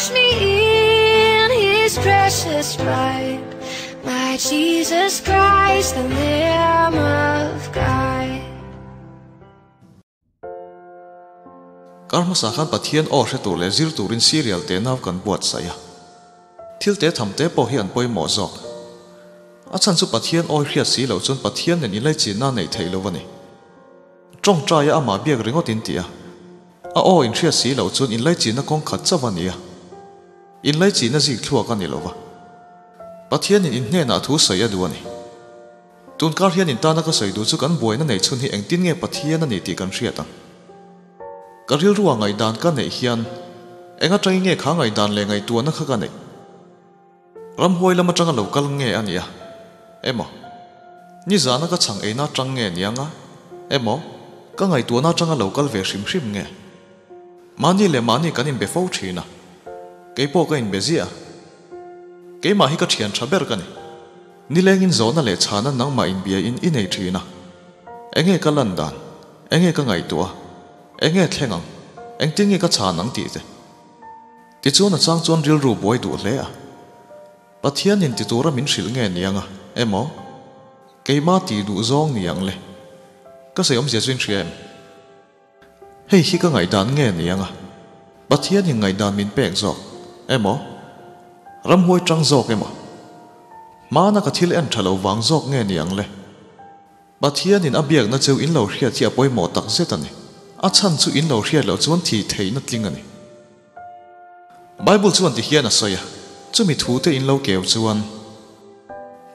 Wash me in His precious blood, my Jesus Christ, the Lamb of God. Kar hmasa khan Pathian aw hre tur leh zir turin serial te nau kan buatsaih a. Thil te tham te pawh hi an pawimawh zawk. A chhan chu Pathian awi hriat si loh chuan Pathian nen inlaichinna a neih theih lo a ni. Tawngtaia amah biak ringawt in ti a, a aw inhriat si loh chuan inlaichinna kawng khat chauh a ni a. Inlaichinna zik thluak a ni lo va. Pathianin in hnenah thu sawi a duh a ni. Tunkar hian in tana ka sawi duh chu kan buaina neih chhun hi engtin nge Pathian a ni tih kan hriat ang. Ka rilrua ngaihdan ka neih hian eng atangin nge kha ngaihdan leh ngaihtuahna kha ka neih? Ramhuai lam atanga lo kal nge a nia? Emaw? Nizana ka chhang eina atang nge nia nga? Emaw? Ka ngaihtuahna atanga lo kal ve hrim hrim nge? Mahni leh mahni kan inbe fo thin a, keipawh ka inbe ziah a. Keimah hi ka thian tha ber ka ni. Nilengin zawhna leh chhana nangmah inbia in i nei thin a. Enge ka lan dan? Enge ka ngaihtuah a? Enge thleng ang? Engtin nge ka chhan ang tih te? Tichuan a chang chuan rilru buai duh hle a. Pathianin ti tura min hrilh nge niang a, emaw? Keimah tih duh zawng niang le? Ka sawi awmzia chu in hria em? Hei hi ka ngaihdan nge niang a? Pathianin ngaihdan min pek zawk, emaw? Ramhuai tang zawk emaw? Hmana ka thil en tha lo vang zawk nge niang le? Pathianin a biakna cheu in lo hriat hi a pawimawh tak zet a ni. A chhan chu in lo hriat loh chuan thih theihna tling a ni. Bible chuan ti hian a sawi a, chumi thute in lo keu chuan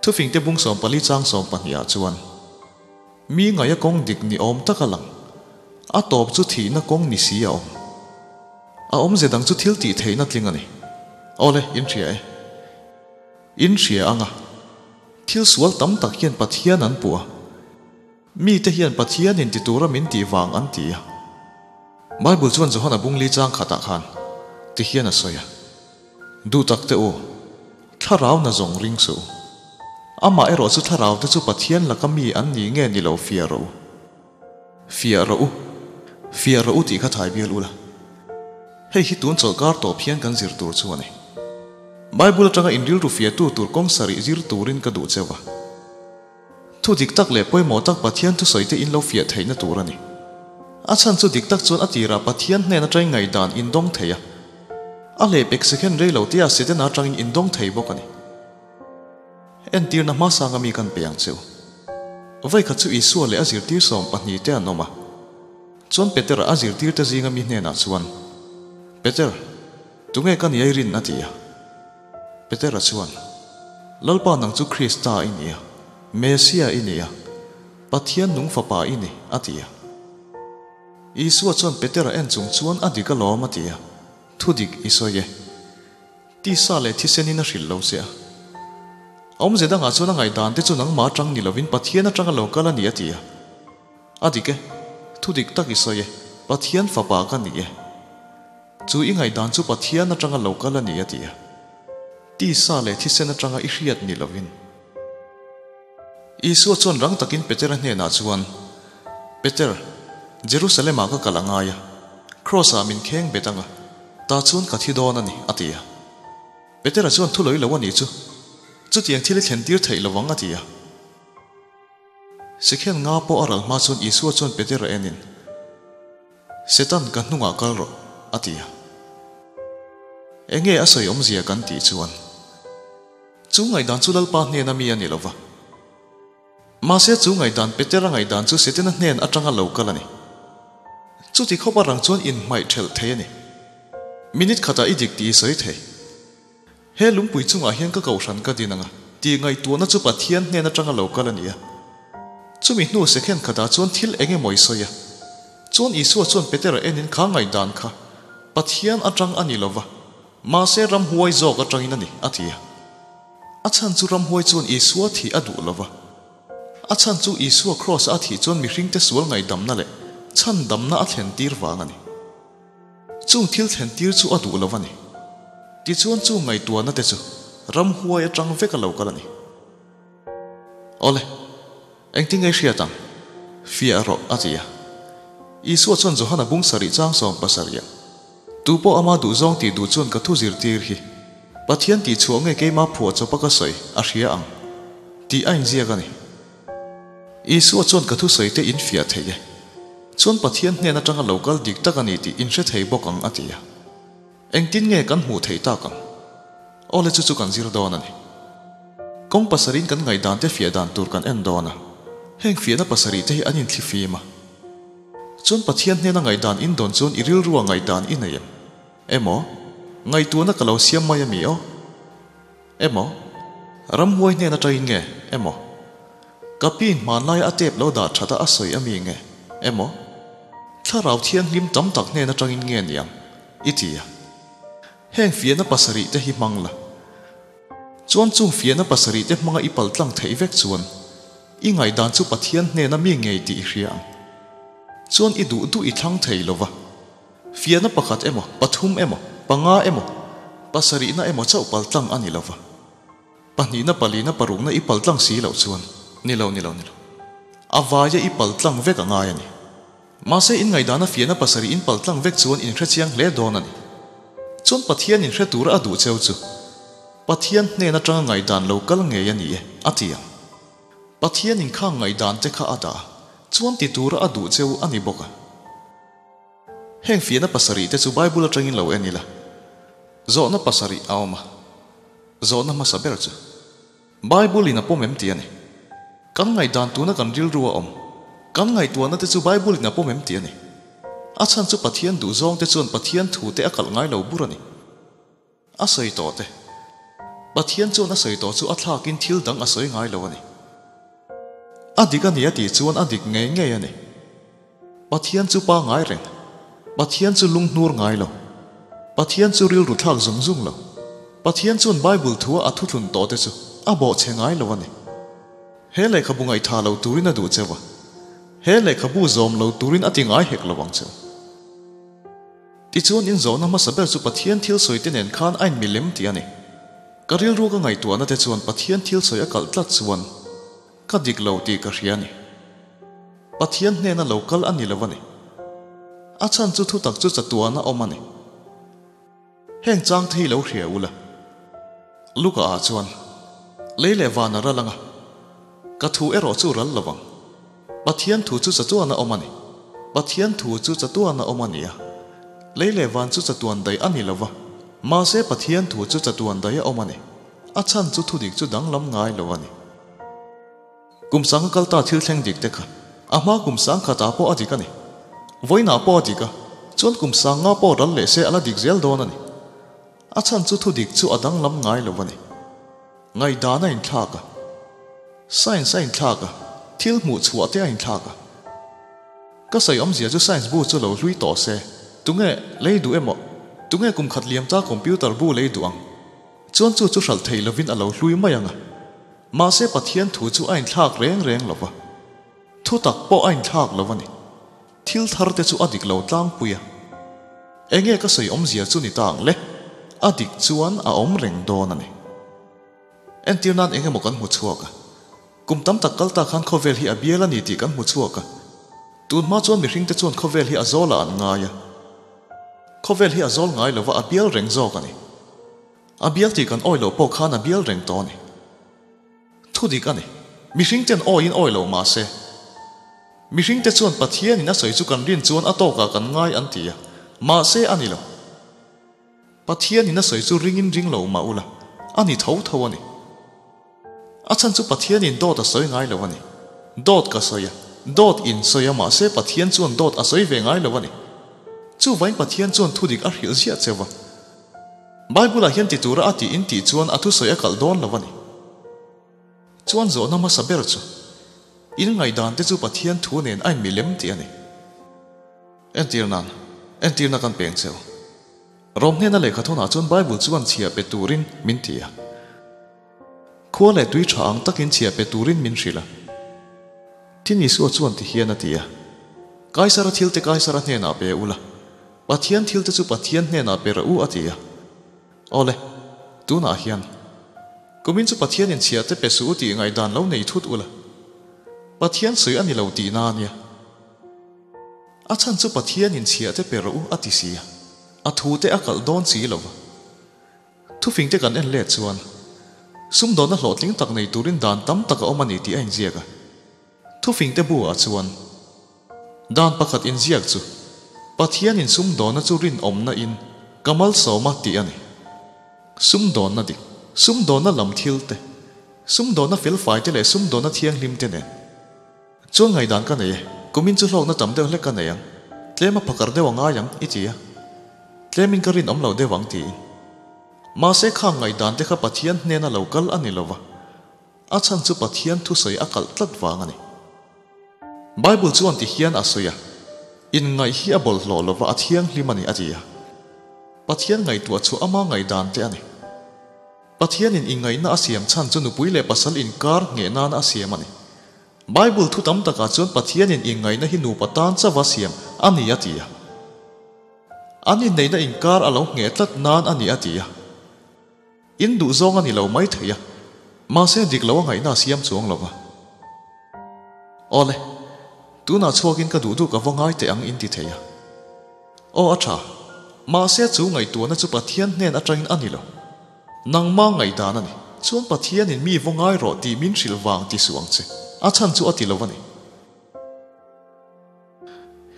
Thufingte bung 14 chang 12 ah chuan, Mi ngaia kawng dik ni awm tak a lang, a tawp chu thihna kawng ni si a awm. A awmze dang chu thil tih theihna tling a ni. Awle, in hria e. In hria ang a, thil sual tam tak hian Pathian an puh a, mite hian Pathian in ti tura min tih vang an ti a. Bible chuan Johana bung li chang khatah khan ti hian a sawi a, Duh tak te u, thlarau na zawng ring suh u. Amah erawh chu thlarau te chu Pathian laka mi an ni nge ni lo fiah rawh u. Fiah rawh u, fiah rawh u tih kha thai bial ula. Hei hi tun chawlhkar tawp hian kan zir tur chu a ni. Bible atanga in rilru fiahtu tur kawng sarih zir turin ka duh cheu a. Thu dik tak leh pawimawh tak Pathian thusawi te in lo fiah theihna tur a ni. A chhan chu dik tak chuan a tirah Pathian hnen atangin ngaihdan in dawng thei a. A hlehpek second rei lo te ah Setana atangin in dawng thei bawk a ni. Entirna hmasanga mi kan pe ang cheu. Vaikhat chu Isua leh a zirtir 12 te an awm a. Chuan Petera a zirtirte zinga mi hnenah chuan, Peter, tunge ka nia i rin? a ti a. Petera chuan, Lalpa nang chu Krista i ni a, Mesia i ni a, Pathian nung Fapa i ni, a ti a. Isua chuan Petera en chung chuan a dik alawm a ti a, Thudik i sawi e. Tisa leh thisenin a hrilh lo che a. Awmze dangah chuan a ngaihdan te chu nangmah atang ni lovin Pathian atanga lo kal a ni a ti a. A dik e, thu dik tak i sawi e, Pathian fapa ka ni e. Chu i ngaihdan chu Pathian atanga lo kal a ni a ti a. Tisa leh thisen atanga i hriat ni lovin. Isua chuan rang takin Petera hnenah chuan, Peter, Jerusalem-ah ka kal a ngai a, Kraws-ah min kheng bet ang a, tah chuan ka thi dawn a ni, a ti a. Petera chuan thu lawilo a nih chu, chutiang thil i thlen tir theih lo ang, a ti a. Sikhen nga pawh a ral hma chuan Isua chuan Petera enin, Setan, ka hnungah kal rawh, a ti a. Enge a sawi awmzia kan tih chuan, Chu ngaihdan chu Lalpa hnena mi a ni lo va. Mahse chu ngaihdan Petera ngaihdan chu Setana hnen atanga lo kal a ni. Chuti khawp a rang chuan inhmaih thelh thei a ni. Minute khatah i dik tih i sawi thei. He lungpui chungah hian ka kohhran ka din anga tih ngaihtuahna chu Pathian hnen atanga lo kal a ni a. Chumi hnu second khatah chuan thil eng emaw i sawi a. Chuan Isua chuan Petera enin kha ngaihdan kha Pathian atang a ni lo va, mahse ramhuai zawk atangin a ni, a ti a. A chhan chu ramhuai chuan Isua thih a duh lo va. A chhan chu Isua Kraws-a a thih chuan mihringte sual ngaihdamna leh chhandamna a thlentir vang a ni. Chung thil thlentir chu a duh lo a ni. Tichuan chung ngaihtuahna te chu ramhuai atang vek a lo kal a ni. Awle, engtin nge i hriat ang? Fiah rawh, a ti a. Isua chuan Johana bung sarih chang 70ah. Tupawh ama duhzawng tih duh chuan ka thu zirtir hi Pathian tih chhuah nge keima phuah chawpa ka sawi a hria ang tih a inziak a ni. Isua chuan ka thusawi te in fiah thei e. Chuan Pathian hnen atanga lo kal dik tak a ni tih in hre thei bawk ang a ti a. Engtin nge kan hmuh theih tak ang? Awle chu chu kan zir dawn a ni. Kawng pasarih kan ngaihdan te fiah dan tur kan en dawn a. Heng fiahna pasarih te hi an inthli fim a. Chuan Pathian hnena ngaihdan in dawn chuan i rilrua ngaihdan i nei em? Emaw, ngaihtuahna ka lo siam mai a mi aw? Emaw, ramhuai hnen atangin nge? Emaw, ka piin hmanlaia a tep lo dah that a a sawi a mi nge? Emaw, thlarau thianghlim tam tak hnen atangin nge niang? I ti a. Heng fiahna pasarih te hi hmang la. Chuan chung fiahna pasarih te hmanga i paltlang theih vek chuan I ngaihdan chu Pathian hnena mi ngei tih i hria ang. Chuan i duh duh i thlang thei lo va. Fiahna pakhat emaw, pathum emaw, panga emaw, pasarihna emaw chauh paltlang a ni lo va. Pahnihna, palina, parukna i paltlang si loh chuan, ni lo, ni lo, ni lo. A vaia i paltlang vek a ngai a ni. Mahse in ngaihdana fiahna pasarih in paltlang vek chuan in hrechiang hle dawn a ni. Chuan Pathian in hre tura a duh cheu chu Pathian hnen atanga ngaihdan lo kal ngei a ni e, a ti ang. Pathian in khang ngaihdan te kha a dah a, chuan ti tura a duh cheu a ni bawk a. Heng fiahna pasarih te chu Bible atangin lo en ila, zawhna pasarih a awm a, zawhna hmasa ber chu Bible in a pawm em ti a ni. Kan ngaihdan tuna kan rilru a awm, kan ngaihtuahna te chu Bible in a pawm em ti a ni. A chhan chu Pathian duhzawng te chuan Pathian thu te a kalh ngai lo bur a ni. A sawi tawh te. Pathian chuan a sawi tawh chu a thlakin thil dang a sawi ngai lo a ni. A dik a ni a tih chuan a dik ngei ngei a ni. Pathian chu pa ngai reng. Pathian chu lunghnur ngai lo. Pathian chu rilru thlak zung zung lo. Pathian chuan Bible thua a thuthlun tawh te chu a bawhchhe ngai lo a ni. He lehkhabu ngaihtha lo turin a duh cheu a. He lehkhabu zawm lo turin a ti ngai hek lo ang cheu. Tichuan inzawhna hmasa ber chu Pathian thil sawi te nen khan a inmilem tih a ni. Ka rilru ka ngaihtuahna te chuan Pathian thil sawi a kalh tlat chuan ka dik lo tih ka hria a ni. Pathian hnena lo kal a ni lo a ni. A chhan chu thutak chu chatuana awm a ni. Heng chang te hi lo hria ula. Luka ah chuan, Lei leh van a ral anga, ka thu erawh chu ral lo ang. Pathian thu chu chatuan a awm a ni. Pathian thu chu chatuan a awm a ni a. Lei leh van chu chatuan daih a ni lo va, mahse Pathian thu chu chatuan daih a awm a ni. A chhan chu thudik chu danglam ngai lo a ni. Kum sanga kal ta thil thleng dik te kha a hma kum sang khatah pawh a dik a ni. Vawiinah pawh a dik a, chuan kum sang nga pawh ral leh se a la dik zel dawn a ni. A chhan chu thudik chu a danglam ngai lo a ni. Ngaihdan a inthlak a, science a inthlak a, thil hmuh chhuah te a inthlak a. Ka sawi awmzia chu science bu chu lo hlui tawh se, tunge lei duh emaw, tunge kum khat liam ta computer bu lei duh ang? Chuan chu chu hralh thei lovin a lo hlui mai ang a. Mahse Pathian thu chu a inthlak reng reng lo va, thu tak pawh a inthlak lo a ni. Thil thar te chu a dik lo tlangpui a. Enge ka sawi awmzia chu ni ta ang le? A dik chuan a awm reng dawn a ni. Entir nan eng emaw kan hmu chhuak a. Kum tam tak kal ta khan khawvel hi a bial a ni tih kan hmu chhuak a. Tun hma chuan mihring te chuan khawvel hi a zawlah an ngai a. Khawvel hi a zawl ngai lova a bial reng zawk a ni. A bial tih kan awi loh pawh khan a bial reng tawh a ni. Thu dik a ni. Mihring ten awiin awi lo mah se. Mihring te chuan Pathian in a sawi chu kan rin chuan a tawkah kan ngai an ti a. Mahse a ni lo. Pathian in a sawi chu ringin ring lo mah ula, a ni tho tho a ni. A chhan chu Pathian in dawt a sawi ngai lo a ni. Dawt ka sawi a, dawt in sawi a mahse Pathian chuan dawt a sawi ve ngai lo a ni. Chuvain Pathian chuan thu dik a hrilh ziah cheu a. Bible ah hian ti tura a tih in tih chuan a thusawi a kalh dawn lo a ni. Chuan zawhna hmasa ber chu, in ngaihdan te chu Pathian thu nen a inmilem tih a ni. Entir nan, entirna kan peng cheu. Rom hnena lehkha thawnah chuan Bible chuan chhia pe turin min ti a. Khua leh tui tha ang takin chhia pe turin min hrilh a. Tin Isua chuan ti hian a ti a, Kaisara thilte Kaisara hnenah pe ula, Pathian thilte chu Pathian hnenah pe rawh u a ti a. Awle, tunah hian kumin chu Pathianin chhia te pe suh u tih ngaihdan lo nei thut ula, Pathian sawi a ni lo tihna a nia. A chhan chu Pathianin chhia te pe rawh u a ti si a. A thu te a kalh dawn si lo va. Thufing te kan en let chuan sumdawnna hlawhtling tak nei turin dan tam tak a awm a ni tih a inziak a. Thufing te bu ah chuan dan pakhat inziak chu Pathianin sumdawnna chu rinawmna in ka malsawm a tih a ni. Sumdawnna dik, sumdawnna lam thil te, sumdawnna felfai te leh sumdawnna thianghlim te nen. Chuan ngaihdan ka nei e, kumin chu hlawkna tam deuh hlek ka nei ang, tlem a phakar deuh a ngai ang, i ti a. Tlemin ka rinawm lo deuh ang tiin. Mahse khang ngaihdan te kha Pathian hnena lo kal a ni lo va, a chhan chu Pathian thusawi a kalh tlat vang a ni. Bible chuan ti hian a sawi a, Inngaih hi a bawlhhlawh lo va a thianghlim a ni a ti a. Pathian ngaihtuah chu ama ngaihdan te a ni. Pathianin inngaihna a siam chhan chu nupui leh pasal inkar ngheh nana a siam a ni. Bible thu tam takah chuan Pathianin inngaihna hi nupa tan chauha siam a ni a ti a. An inneihna inkar a lo ngheh tlat nan a ni a ti a. In duh zawng a ni lo mai thei a, mahse dik lo a ngaihna a siam chuang lo va. Awle, tunah chhuakin ka duh duh ka va ngai teh ang in ti thei a. Aw a tha, mahse chu ngaihtuahna chu Pathian hnen atangin a ni lo. Nangma ngaihdan a ni. Chuan Pathianin mi vaw ngai rawh tih min hrilh vang ti suh ang che. A chhan chu a ti lo a ni.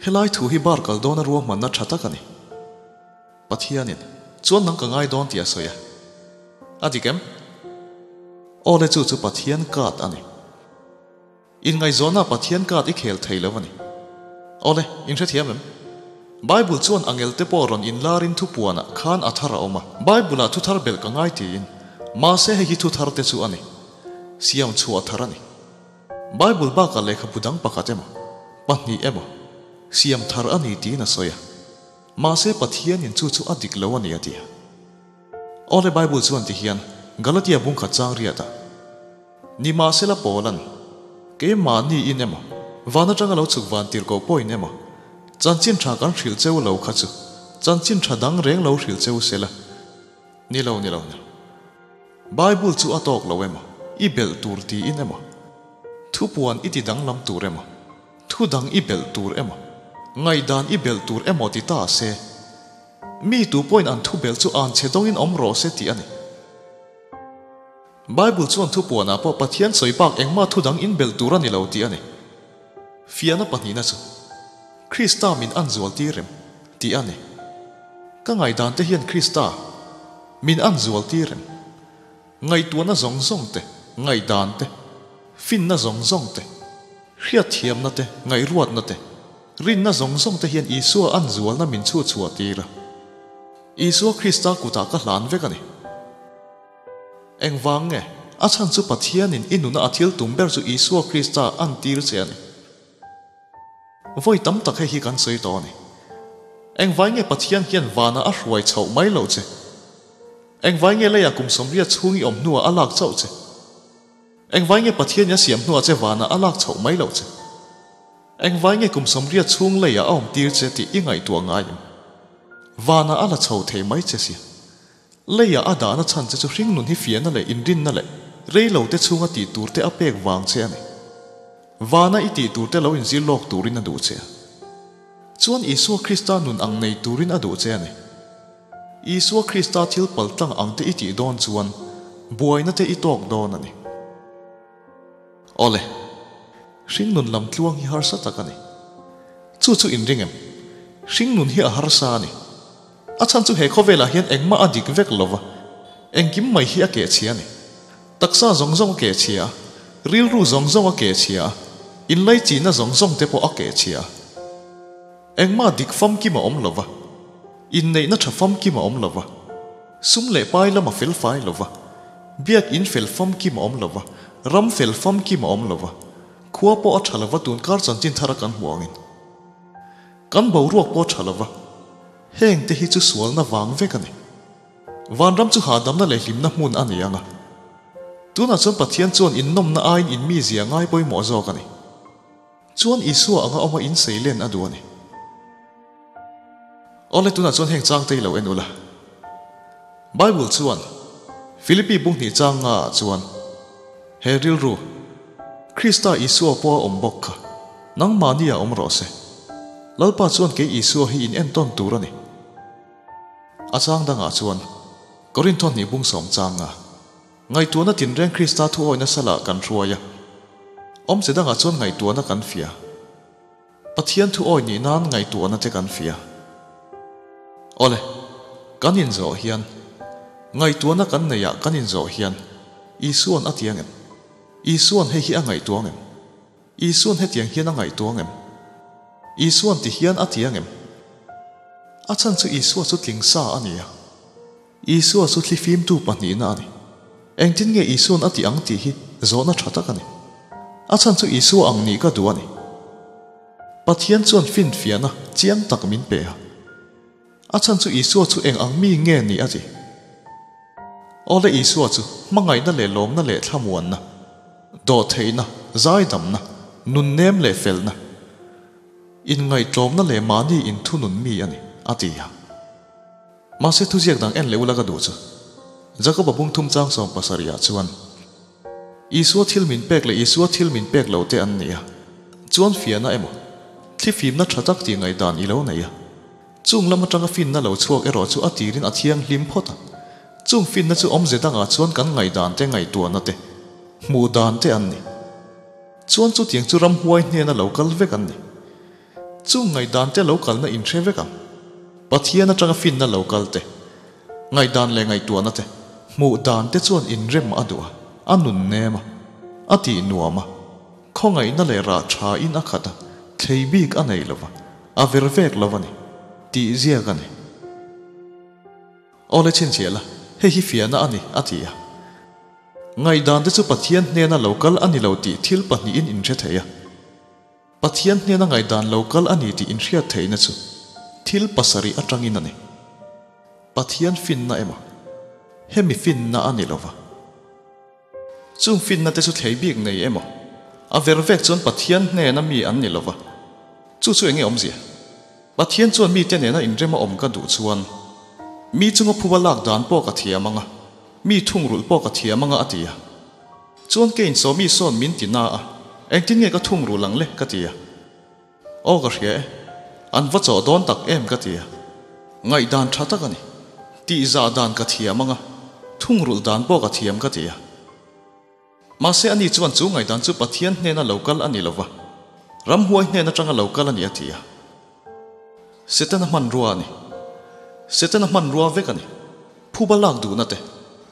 Helai thu hi bar kal dawna ruahmanna tha tak a ni. Pathianin, Chuan nang ka ngai dawn tih a sawi a. A dik em? Aw le chu chu Pathian card a ni. Inngaihzawnah Pathian card i khel thei lo a ni. Awle, in hrethiam em? Bible chuan angel te pawh rawn inlarin thupuanah khan a thar a awm a. Bible-ah thu thar belh ka ngai tiin, mahse hei hi thu thar te chu a ni. Siam chhuah thar a ni. Bible bakah lehkhabu dang pakhat emaw, pahnih emaw, siam thar a ni tiin a sawi a. Mahse Pathianin chu chu a dik lo a ni a ti a. Awle Bible chuan ti hian Galatia bungkhat chang riat a. Nimahsela Paulan, Keimahni in emaw, van atanga lo chhuk van tirhkoh pawhin emaw, chanchin tha kan hrilh cheu lo kha chu chanchin tha dang reng lo hrilh cheu sela. Ni lo, ni lo, ni lo. Bible chu a tawk lo emaw, i belh tur tiin emaw, thupuan i ti danglam tur emaw, thu dang i belh tur emaw, ngaihdan i belh tur emaw ti ta se, mi tu pawhin an thu belh chu an che dawngin awm rawh se tih a ni. Bible chuan thupuanah pawh Pathian sawi bak engmah thu dang inbelh tur a ni lo tih a ni. Fiahna pahnihna chu, Krista min an zual tir em? tih a ni. Ka ngaihdan te hian Krista min an zual tir em? Ngaihtuahna zawng zawng te, ngaihdan te, finna zawng zawng te, hriatthiamna te, ngaihruatna te, rinna zawng zawng te hian Isua an zualna min chhuhchhuah tir a. Isua Krista kutah ka hlan vek a ni. Engvang nge? A chhan chu Pathianin i nuna a thil tum ber chu Isua Krista an tir che a ni. Vawi tam tak hei hi kan sawi tawh a ni. Engvai nge Pathian hian vanah a hruai chhoh mai loh che? Engvai nge leiah kum sawmriat chhung i awm hnuah a lak chauh che? Engvai nge Pathianin a siam hnuah che vanah a lak chhoh mai loh che? Engvai nge kum sawmriat chhung leiah a awm tir che tih i ngaihtuah ngai em? Vanah a la chho thei mai che sia. Leiah a dahna chhan che chu hringnun hi fiahna leh inrinna leh reilote chhunga tih turte a pek vang che a ni. Vana i tih turte lo inzir lawk turin a duh che a. Chuan Isua Krista nun ang nei turin a duh che a ni. Isua Krista thil paltlang ang te i tih dawn chuan buaina te i tawk dawn a ni. Awle, hringnun lam tluang hi harsa tak a ni. Chu chu inring em? Hringnun hi a harsa a ni. A chhan chu he khawvelah hian engmah a dik vek lo va, engkim mai hi a kehchhia a ni. Taksa zawng zawng a kehchhia a, rilru zawng zawng a kehchhia a, inlaichihna zawng zawng te pawh a kehchhia a. Engmah dik famkim a awm lo va, inneihna tha famkim a awm lo va, sum leh pai lam a fel fai lo va, biak in fel famkim a awm lo va, ram fel famkim a awm lo va, khua pawh a tha lo va tunkar chanchin thara kan hmuh angin. Kan boruak pawh tha lova, heng te hi chu sualna vang vek a ni. Vanram chu hahdamna leh hlimna hmun a ni ang a. Tunah chuan Pathian chuan innawmna aiin in mizia ngai pawimawh zawk a ni. Chuan Isua anga awma in seilen a duh a ni. Awle tunah chuan heng chang te hi lo en ula. Bible chuan Philippi bunghnih chang nga ah chuan he rilru Krista Isua pawh a awm bawk kha nangmahni ah awm rawh se. Lalpa chuan kei Isua hi in entawn tur a ni. A chang dangah chuan Korintho hnih bung sawm changa ngaihtuahna tinreng Krista thuawihna salah kan hruai a, awmze dangah chuan ngaihtuahna kan fiah. Pathian thuawi nih nan ngaihtuahna te kan fiah. Awle, kan inzawh hian, ngaihtuahna kan neihah kan inzawh hian Isua'n a ti ang em? Isua'n hei hi a ngaihtuah ang em? Isua'n hetiang hian a ngaihtuah ang em? Isua'n ti hian a ti ang em? A chhan chu Isua chu tling sa a ni a. Isua chu thlifimtu pahnihna a ni. Engtin nge Isua'n a tih ang tih hi zawhna tha tak a ni. A chhan chu Isua ang nih ka duh a ni. Pathian chuan finfiahna chiang tak min pe a. A chhan chu Isua chu eng ang mi nge ni a ti. Awle Isua chu hmangaihna leh lawmna leh thlamuanna, dawhtheihna, zaidamna, nunnem leh felna, inngaihtlawmna leh mahni inthunun mi a ni, a ti a. Mahse thuziak dang en leh ula ka duh chu. Jakoba bung thum chang 70 ah chuan Isua thil min pek leh Isua thil min pek lo te an ni a, chuan fiahna emaw, thlifimna tha tak tih ngaihdan i lo nei a. Chung lam atanga finna lo chhuak erawh chu a tirin a thianghlim phawt a. Chung finna chu awmze dangah chuan kan ngaihdan te ngaihtuahna te, hmuh dan te an ni. Chuan chutiang chu ramhuai hnena lo kal vek an ni. Chung ngaihdan te lo kalna inhre vek ang. Pathian atanga finna lo kal te, ngaihdan leh ngaihtuahna te, hmuh dan te chuan inrem a duh a, a nun nem a, a tih nuam a, khawngaihna leh rah tha in a khat a, thlei bik a nei lova, a ver vek lo a ni, tih ziak a ni. Awle chhinchhiah la, hei hi fiahna a ni, a ti a. Ngaihdan te chu Pathian hnena lo kal a ni lo tih thil pahnihin inhre thei a. Pathian hnena ngaihdan lo kal a ni tih inhriat theihna chu thil pasarih atangin a ni. Pathian finna emaw, hemi finna a ni lova. Chung finna te chu thlei bik nei emaw, a ver vek chuan Pathian hnena mi an ni lova. Chu chu enge awmzia? Pathian chuan mite nena inrema awm ka duh chuan mi chunga phuba lak dan pawh ka thiam anga, mi thungrulh pawh ka thiam anga a ti a. Chuan keiin sawmi sawn min ti na a, engtin nge ka thungrulh ang le ka ti a. Aw ka hria e, an va chawh dawn tak em ka ti a. Ngaihdan tha tak a ni. Tihzah dan ka thiam anga, thungrulh dan pawh ka thiam ka ti a. Mahse ani chuan chu ngaihdan chu Pathian hnena lo kal a ni lova, ramhuai hnen atanga lo kal a ni a ti a. Setana hmanrua a ni. Setana hmanrua vek a ni. Phuba lak duhna te,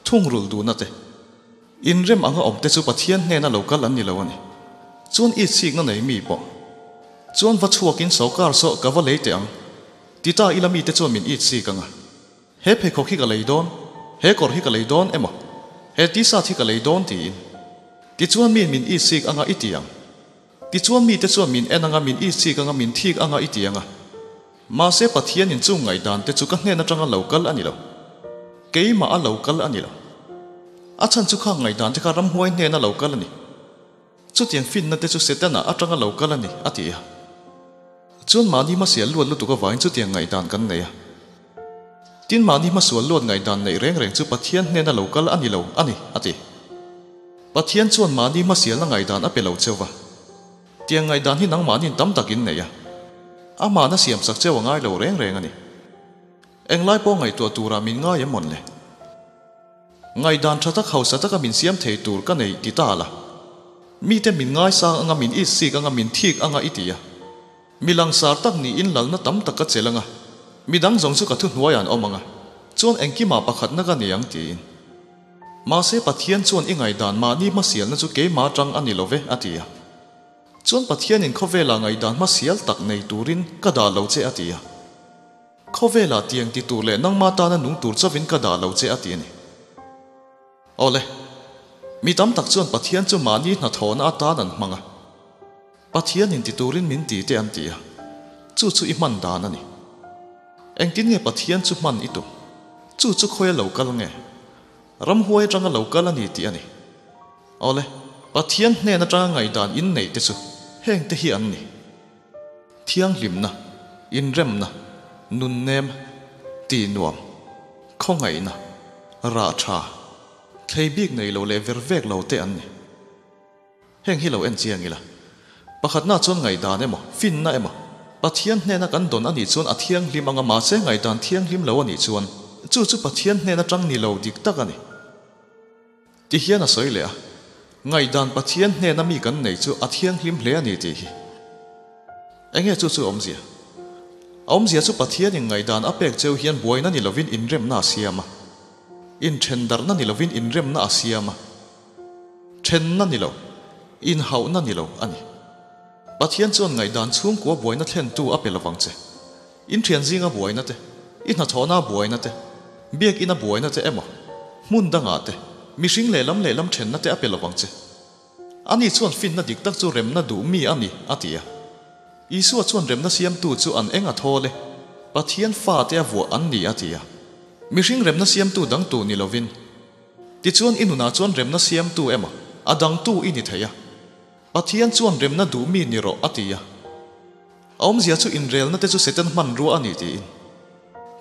thungrulh duhna te, inrem anga awm te chu Pathian hnena lo kal an ni lo a ni. Chuan it sikna nei mi pawh chuan va chhuakin sawrkar saw ka va lei teh ang ti ta ila mite chuan min it sik anga. He pheikhawk hi ka lei dawn, he kawr hi ka lei dawn emaw, he t-shirt hi ka lei dawn tiin. Tichuan mi min it sik anga i ti ang. Tichuan mite chuan min en anga, min itchik anga, min thik anga i ti anga. Mahse Pathianin chung ngaihdan te chu ka hnen atanga lo kal a ni lo. Keimah a lo kal a ni lo. A chhan chu khang ngaihdan te kha ramhuai hnena lo kal a ni. Chutiang finna te chu Setana atanga lo kal a ni, a ti a. Chuan mahni hmasial luat lutuk avangin chutiang ngaihdan kan nei a. Tin mahni hmasual luat ngaihdan neih reng reng chu Pathian hnena lo kal a ni lo a ni, a ti. Pathian chuan mahni hmasialna ngaihdan a pe lo cheu va. Tiang ngaihdan hi nangmahniin tam takin nei a. Amahna siamsak cheu a ngai lo reng reng a ni. Englai pawh ngaihtuah turah min ngai em mawn le? Ngaihdan tha tak hausa taka min siam thei tur ka nei ti ta la. Mite min ngaisang anga min itsik anga min thik anga i ti a. Mi langsar tak niin lalna tam tak ka chelh anga, mi dang zawng chu ka thuhnuaiah an awm anga, chuan engkimah pakhatna ka nei ang tiin. Mahse Pathian chuan i ngaihdan mahni hmasialna chu keimah atang a ni lo ve a ti a. Chuan Pathianin khawvelah ngaihdan hmasial tak nei turin ka dah lo che a ti a. Khawvelah tiang ti tur leh nangmah tana nung tur chauhin ka dah lo che a ti a ni. Awle, mi tam tak chuan Pathian chu mahni hnathawhna atan an hmang a. Pathianin ti turin min ti te an ti a, chu chu i hman dan a ni. Engtin nge Pathian chu hman i tum? Chu chu khawia lo kal nge? Ramhuai atanga lo kal a ni tih a ni. Awle, Pathian hnen atanga ngaihdan in neih te chu heng te hi an ni. Thianghlimna, inremna, nunnem, tihnuam, khawngaihna, rah tha, thlei bik nei lo leh ver vek lo te an ni. Heng hi lo en chiang ila. Pakhatna chuan ngaihdan emaw, finna emaw, Pathian hnena kan dawn a nih chuan a thianghlim anga mahse ngaihdan thianghlim lo a nih chuan. chu chu Pathian hnen atang ni lo dik tak a ni. Ti hian a sawi leh a, Ngaihdan Pathian hnena mi kan nei chu a thianghlim hle a ni tih hi. Enge chu chu awmzia? A awmzia chu Pathianin ngaihdan a pek cheu hian buaina ni lovin inremna a siam a. Inthendarhna ni lovin inremna a siam a. Thenna ni lo, inhauhna ni lo a ni. Pathian chuan ngaihdan chhungkua buaina thlentu a pe lovang che. In thian zinga buaina te, i hnathawhna buaina te, biakina buaina te emaw, hmun dangah te, mihring lehlam lehlam thenna te a pe lovang che. Ani chuan finna dik tak chu remna duh mi a ni, a ti a. Isua chuan remna siamtu chu an eng a thawl e, Pathian fate a vuah an ni, a ti a. Mihring remna siamtu dangtu ni lovin, tichuan i nunah chuan remna siamtu emaw, a dangtu i ni thei a. Pathian chuan remna duh mi ni rawh, a ti a. A awmzia chu inrelna te chu Satan hmanrua a ni tiin.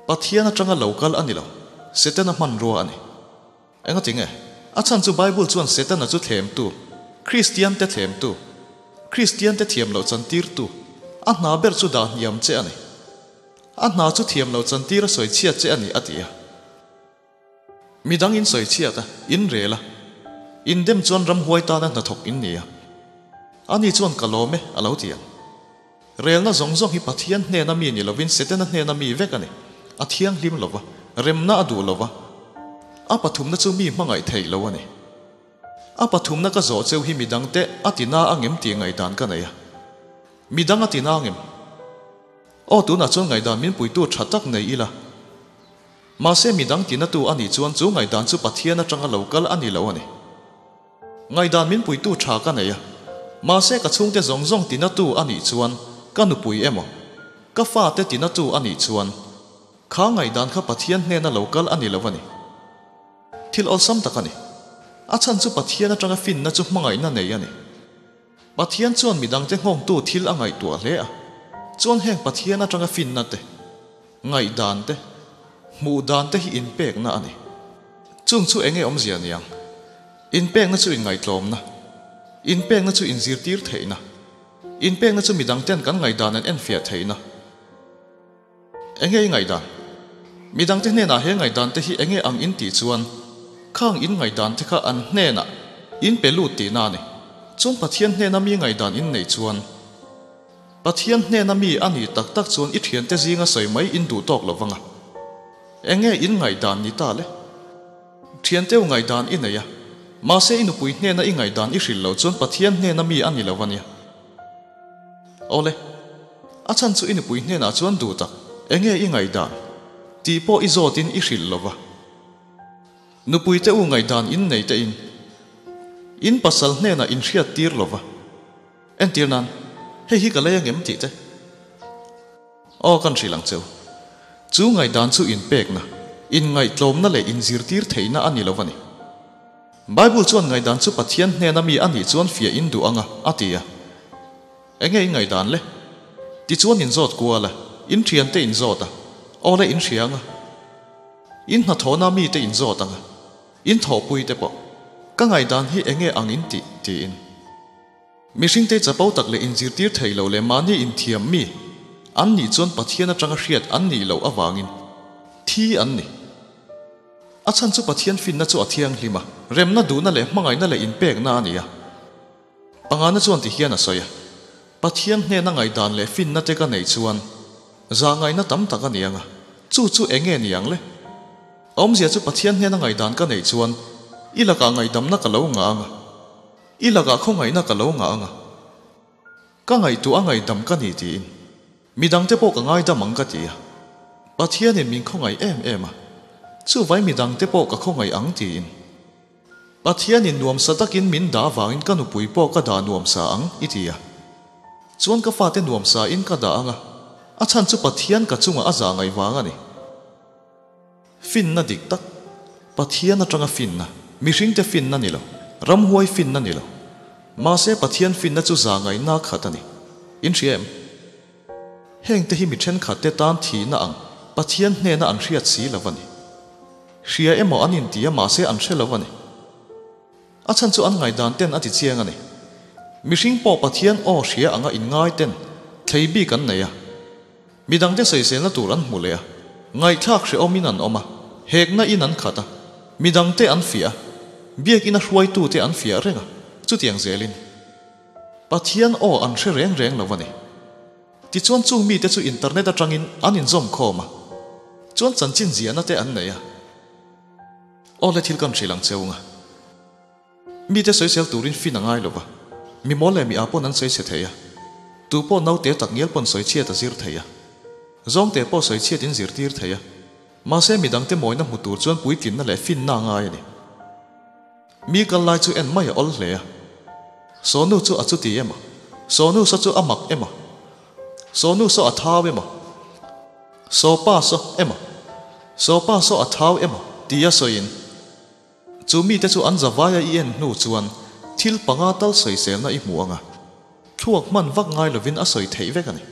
Pathian atanga lo kal a ni lo, Setana hmanrua a ni. Engati nge? A chhan chu Bible chuan Setana chu thlemtu, Kristiante thlemtu, Kristiante thiam loh chantirtu, a hna ber chu dah hniam che a ni. A hna chu thiam loh chantir a sawi chhiat che a ni, a ti a. Midang in sawi chhiat a, in rel a. In dem chuan ramhuai tana hnathawk in ni a. Ani chuan ka lawm e, a lo ti ang. Relna zawng zawng hi Pathian hnena mi ni lovin Setana hnena mi vek a ni. A thianghlim lo va, remna a duh lo va. A pathumna chu mi hmangaih theih lo a ni. A pathumna ka zawh cheu hi midangte a ti na angem tih ngaihdan ka nei a. Midang a ti na angem? Aw tunah chuan ngaihdan min puitu tha tak nei ila. Mahse midang tinatu a nih chuan chu ngaihdan chu Pathian atanga lo kal a ni lo a ni. Ngaihdan min puitu tha ka nei a, mahse ka chhungte zawng zawng tinatu a nih chuan ka nupui emaw, ka fate tinatu a nih chuan kha ngaihdan kha Pathian hnena lo kal a ni lo a ni. Thil awlsam tak a ni. A chhan chu Pathian atanga finna chu hmangaihna nei a ni. Pathian chuan midangte nghawngtu thil a ngaihtuah hle a, chuan heng Pathian atanga finna te, ngaihdan te, hmuh dan te hi inpekna a ni. Chung chu enge awmzia niang? Inpekna chu inngaihtlawmna, inpekna chu inzirtir theihna, inpekna chu midangten kan ngaihdan an enfiah theihna. Enge i ngaihdan? Midangte hnenah he ngaihdan te hi enge ang in tih chuan khang in ngaihdan te kha an hnenah in pe lut tihna a ni. Chuan Pathian hnena mi ngaihdan in neih chuan Pathian hnena mi a nih tak tak chuan i thiante zinga sawi mai in duh tawk lo vang a. Enge in ngaihdan ni ta le? Thianteu ngaihdan i nei a, mahse i nupui hnena i ngaihdan i hrilh loh chuan Pathian hnena mi a ni lo a nia. Awle, a chhan chu i nupui hnenah chuan duh tak, enge i ngaihdan? Tih pawh i zawtin i hrilh lo va. Nupui te u ngaihdan in nei te in, in pasal hnenah in hriat tir lo va. Entir nan, hei hi ka lei angem tih te. Aw kan hrilh ang cheu. Chu ngaihdan chu inpekna, inngaihtlawmna leh inzirtir theihna a ni lo a ni. Bible chuan ngaihdan chu Pathian hnena mi a nih chuan fiah in duh anga, a ti a. Enge i ngaihdan le? Tichuan in zawt kual a, in thiante in zawt a, aw le in hria anga. In hnathawhna mite in zawt anga, in thawhpui te pawh. Ka ngaihdan hi enge ang in tih? tiin. Mihringte chapo tak leh inzirtir thei lo leh mahni inthiam mi an nih chuan Pathian atanga hriat an nih loh avangin thi an ni. A chhan chu Pathian finna chu a thianghlim a, remna duhna leh hmangaihna leh inpekna a ni a. Pangana chuan ti hian a sawi a, Pathian hnena ngaihdan leh finna te ka neih chuan zahngaihna tam tak a ni ang a, chu chu eng nge ni ang le? A awmzia chu Pathian hnena ngaihdan ka neih chuan i lakah ngaihdamna ka lo ngah ang a, i lakah khawngaihna ka lo ngah ang a, ka ngaihtuah a ngaihdam ka ni tiin. Midangte pawh ka ngaidam ang ka ti a, Pathianin min khawngaih em em a, chuvai midangte pawh ka khawngaih ang tiin. Pathianin nuamsa takin min dah avangin ka nupui pawh ka dah nuamsa ang i ti a, chuan ka fate nuamsa in ka dah ang a, a chhan chu Pathian ka chungah a zah ngaih vang a ni. Finna dik tak, Pathian atanga finna, mihringte finna ni lo, ramhuai finna ni lo. Mahse Pathian finna chu za ngaihna khat a ni. In hria em? Hengte hi mi thenkhatte tan thihna ang Pathian hnena an hriat si lo a ni. Hria emaw an inti a mahse an hre lo a ni. A chhan chu an ngaihdan ten a ti chiang a ni. Mihring pawh Pathian aw hria anga inngai ten thlei bik an nei a. Midangte sawiselna tur an hmu leh a, ngaihthlak hrehawmin an awm a. Hekna in an khat a, midangte an fiah a, biakina hruaitute an fiah reng a, chutiang zelin Pathian aw an hre reng reng lo a ni. Tichuan chung mite chu internet atangin an inzawm khawm a, chuan chanchin ziahna te an nei a. Aw le thil kan hrilh ang cheu nga. Mite sawisel turin fin a ngai lo va, mi mawl leh mi â pawn an sawi chhe thei a, tu pawh naute tak ngial pawn sawi chhiat a zir thei a, zawngte pawh sawi chhiat in zirtir thei a, mahse midangte mawina hmu tur chuan puitlinna leh finna a ngai a ni. Mi kal lai chu en mai a awl hle a, Sawnu chu a chuti emaw, Sawnu saw chu a mak emaw, Sawnu saw a thau emaw, Sawpa saw emaw, Sawpa saw a thau emaw tia sawiin, Chu mite chu an zavaia i en hnu chuan thil panga tal sawiselna i hmu ang a, thluak hman vak ngai lovin a sawi theih vek a ni.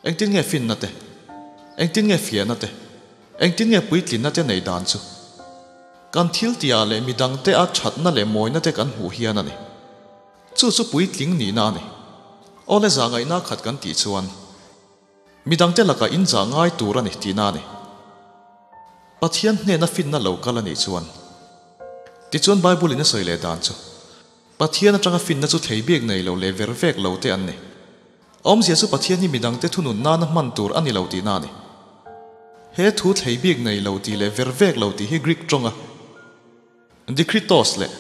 Engtin nge finna te? Engtin nge fiahna te? Engtin nge puitlinna te nei dan chu? Kan thil tihah leh midangte a thatna leh mawina te kan hmuh hian a ni. Chu chu puitling nihna a ni. Awle zahngaihna khat kan tih chuan Midangte lakah in zah ngai tur a ni tihna a ni. Pathian hnena finna lo kal a nih chuan. Tichuan Bible in a sawi leh dan chu, Pathian atanga finna chu thei bik nei lo leh ver vek lo te an ni. Awmzia chu Pathian hi midangte thunun nana hman tur a ni lo tihna a ni. He thu thlei bik nei lo tih leh ver vek lo tih hi Greek tawnga Dikritos leh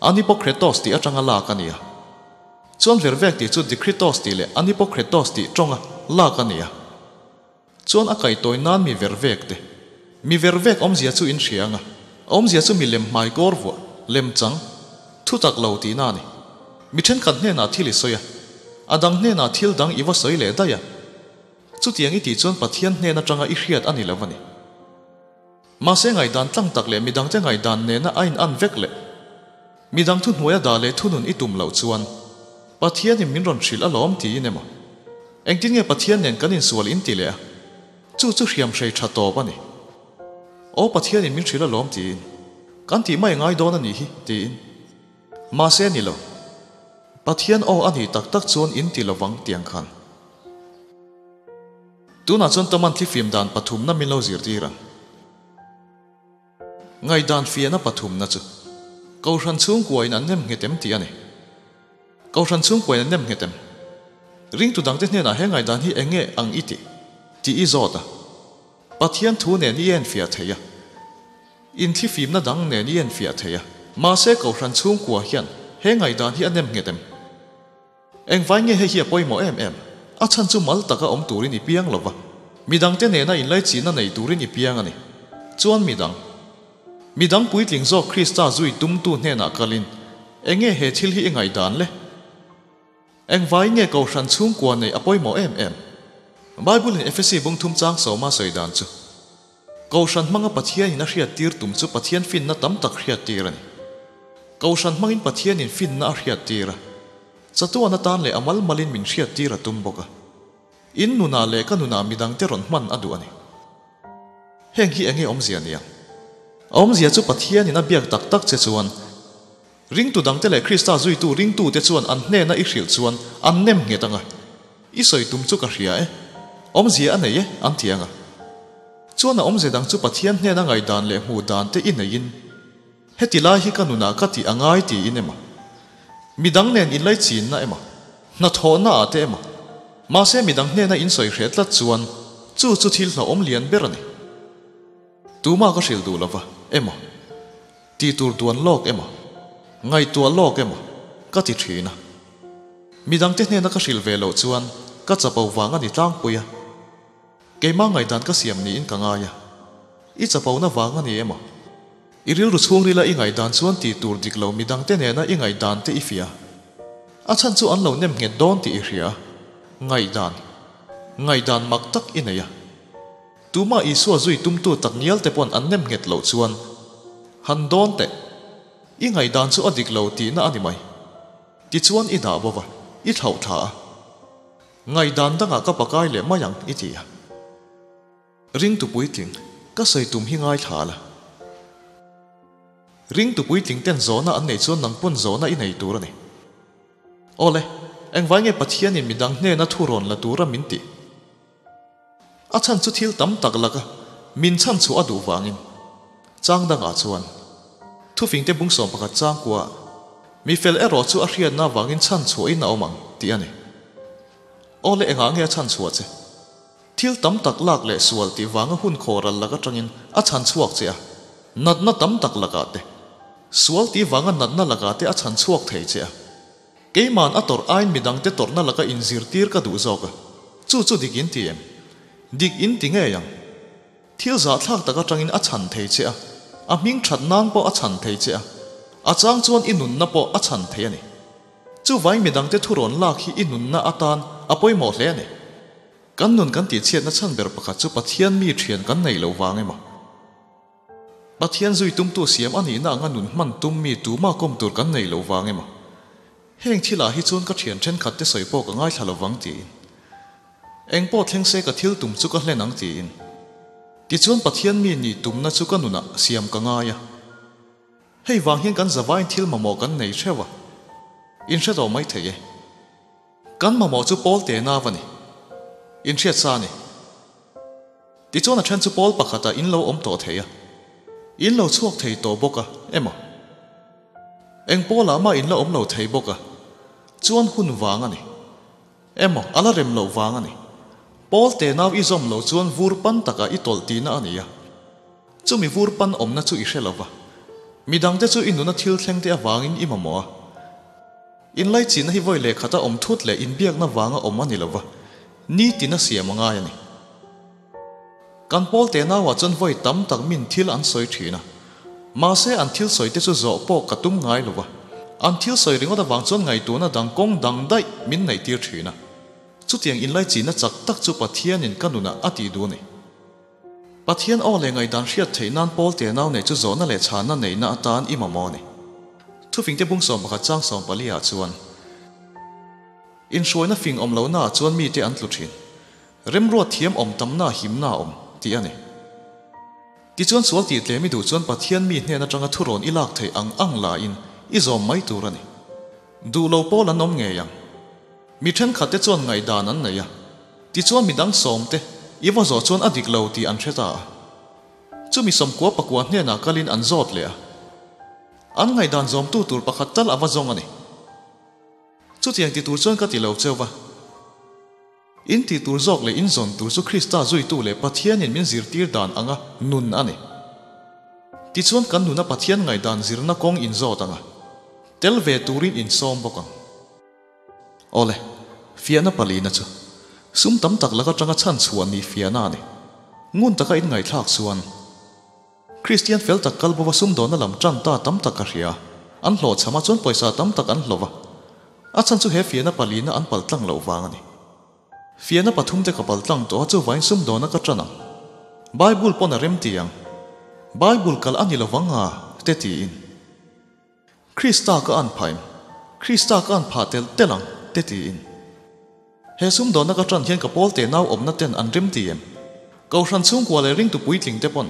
Anipokretos tih atanga lak a ni a. Chuan vervek tih chu Dikritos tih leh Anipokretos tih tawnga lak a ni a. Chuan a kaihtawi nan mi vervek te. Mi vervek awmzia chu in hria anga, awmzia chu mi lem hmai kawr vuah, lem chang, thu tak lo tihna a ni. Mi thenkhat hnenah thil i sawi a, a dang hnenah thil dang i va sawi leh daih a. Chutiang i tih chuan Pathian hnen atanga i hriat a ni lo a ni. Mahse ngaihdan tlang tak leh midangte ngaihdan nena a in an vek leh midang thuhnuaia dah leh thunun i tum loh chuan Pathianin min rawn hrilh alawm tiin emaw engtin nge Pathian nen kan insual in ti leh a, chu chu hriam hrei tha tawp a ni. Aw Pathianin min hrilh alawm tiin kan tih mai ngai dawn a nih hi tiin. Mahse ni lo. Pathian aw a nih tak tak chuan in ti lovang tiang khan. Tunah chuan Toman thlifim dan pathumna min lo zirtir ang. Ngaihdan fiahna pathumna chu Kohhran chhungkuain an nem nghet em tih a ni. Kohhran chhungkuain an nem nghet em? Ringtu dangte hnenah he ngaihdan hi eng nge ang i tih? tih i zawt a. Pathian thu nen i enfiah thei a. Inthlifimna dang nen i enfiah thei a. Mahse Kohhran chhungkua hian he ngaihdan hi a nem nghet em? Engvai nge hei hi a pawimawh em em? A chhan chu mal taka awm turin i piang lo va, midangte nena inlaichinna nei turin i piang a ni. Chuan midang, midang puitling zawk Krista zui tumtu hnenah kalin, Enge he thil hi i ngaihdan le? Engvai nge Kohhran chhungkua neih a pawimawh em em? Bible-in Efesi bungthum chang sawma sawi dan chu, Kohhran hmanga Pathianin a hriattir tum chu Pathian finna tam tak hriattir a ni. Kohhran hmangin Pathianin finna a hriattir a, chatuan atan leh a mal malin min hriattir a tum bawk a. In nunah leh ka nunah midangte rawn hman a duh a ni. Heng hi enge awmzia ni ang? A awmzia chu Pathianin a biak tak tak che chuan, ringtu dangte leh Krista zuitu ringtute chuan an hnena i hrilh chuan an nem nghet ang a, I sawi tum chu ka hria e, awmzia a nei e, an ti ang a. Chuan a awmzia dang chu Pathian hnena ngaihdan leh hmuh dan te i neiin, heti lai hi ka nunah ka tih a ngai tiin emaw, midang nen inlaichinna emaw, hnathawhna ah te emaw, mahse midang hnena in sawi hreh tlat chuan chu chu thil hlauhawm lian ber a ni. Tuma ka hrilh duh lova emaw, tih tur duan lawk emaw, ngaihtuah lawk emaw ka ti thin a. Midangte hnena ka hrilh ve loh chuan ka chapo vang a ni tlangpui a. Keimah ngaihdan ka siam niin ka ngai a. I chapona vang a ni emaw? I rilru chhungrila i ngaihdan chuan tih tur dik lo midangte nena i ngaihdan te i fiah a. A chhan chu an lo nem nghet dawn tih i hria a. Ngaihdan. Ngaihdan mak tak i nei a. Tumah Isua zui tumtu tak ngial te pawn an nem nghet loh chuan han dawn teh. I ngaihdan chu a dik lo tihna a ni mai. Tichuan i dah bawk a, i thlauh thla a. Ngaihdan dangah ka pakai leh mai ang i ti a. Ringtu puitling, ka sawi tum hi ngaithla la. Ringtu puitling ten zawhna an neih chuan nang pawn zawhna i nei tur a ni. Awle, engvai nge Pathianin midang hnena thu rawn la tura min tih? A chhan chu thil tam tak laka. Min chhan chhuah a duh vangin. Chang dangah chuan, Thufingte bung 11 chang kuaah, Mi fel erawh chu a hriatna avangin chhan chhuahin a awm ang, tih a ni. Aw le engah nge a chhan chhuah che? Thil tam tak lak leh sual tih vanga hun khaw ral lak atangin a chhan chhuak che a, natna tam tak lakah te, sual tih vanga natna lakah te a chhan chhuak thei che a. Keima'n a tawrh aiin midangte tawrhna laka inzirtir ka duh zawk a, chu chu dik in ti em? Dik in ti ngei ang. Thil zahthlak tak atangin a chhan thei che a, a hming that nan pawh a chhan thei che a, a chang chuan i nunna pawh a chhan thei a ni. Chuvangin midangte thurawn lak hi i nunna atan a pawimawh hle a ni. Kan nun kan tihchhiatna chhan ber pakhat chu Pathian mi thian kan neih loh vang emaw? Pathian zui tumtu siam a nihna anga nun hman tum mi tuma kawm tur kan neih loh vang emaw? Heng thilah hi chuan ka thian thenkhat te sawi pawh ka ngaithla lo vang tiin. Eng pawh thleng se ka thil tum chu ka hlen ang tiin. Tichuan Pathian mi nih tumna chu ka nunah siam ka ngai a. Hei vang hian kan zavain thil mamawh kan nei theuh a. In hre tawh mai thei e. Kan mamawh chu Paul te nau a ni. In hriat sa a ni. Tichuan a then chu Paul pakhatah in lo awm tawh thei a. In lo chhuak thei tawh bawk a, emaw? Eng Paul-ah mah in la awm lo thei bawk a. Chuan hun vang a ni. Emaw, a la rem loh vang a ni. Paul te nau i zawm lo chuan vur pan takah i tawlh tihna a ni a. Chumi vur pan awmna chu i hre lo va. Midangte chu i nuna thil thlengte avangin i mamawh a. Inlaichihna hi vawi lehkhata awm thut leh inbiakna vanga awm a ni lo va, nitin a siam a ngai a ni. Kan pawl te nauah chuan vawi tam tak min thil an sawi thin a, mahse an thil sawi te chu zawh pawh ka tum ngai lo va, an thil sawi ringawt avang chuan ngaihtuahna dang kawng dang daih min neihtir thin a. Chutiang inlaichihna chak tak chu Pathianin ka nunah a tih duh a ni. Pathian aw leh ngaihdan hriat theih nan pawl te nau neih chu zawhna leh chhanna neihna atan i mamawh a ni. Thufingte bung 11 chang 14 ah chuan, Inhruaina fing awm lohna ah chuan mite an tlu thin. Remruat thiam awm tamna himna a awm, tih a ni. Tichuan sual tih tlem i duh chuan Pathian mi hnen atanga thurawn i lak theih ang ang laiin i zawm mai tur a ni. Duh lo pawl an awm ngei ang. Mi thenkhat te chuan ngaihdan an nei a. Tichuan midang sawmte i va zawh chuan a dik lo tih an hre ta a. Chumi sawmkua pakua hnenah kalin an zawt leh a. An ngaihdan zawmtu tur pakhat tal a va zawng a ni. Chutiang ti tur chuan ka ti lo cheu va. In tih tur zawk leh in zawn tur chu Krista zuitu leh Pathianin min zirtir dan anga nun a ni. Tichuan kan nuna Pathian ngaihdan zirna kawng in zawt anga tel ve turin in sawm bawk ang. Awle, fiahna palina chu sum tam tak laka tanga chhan chhuah ni fiahna a ni. Ngun taka in ngaihthlak chuan Kristian fel tak kal bova sumdawnna lam tan ta tam tak ka hria. An hlawhchham a chuan pawisa tam tak an hlawh va. A chhan chu he fiahna palina an pal tlang loh vang a ni. Fiahna pathum te ka pal tlang tawh a chuvain sumdawna ka tan ang. Bible pawn a rem ti ang. Bible kal a ni lovang a te tiin. Krista ka an phaim, Krista ka an phah tel tel ang, te tiin. He sumdawnna ka tan hian ka pawl te nau awmna ten an rem ti em? Kohhran chhungkua leh ringtu puitling te pawn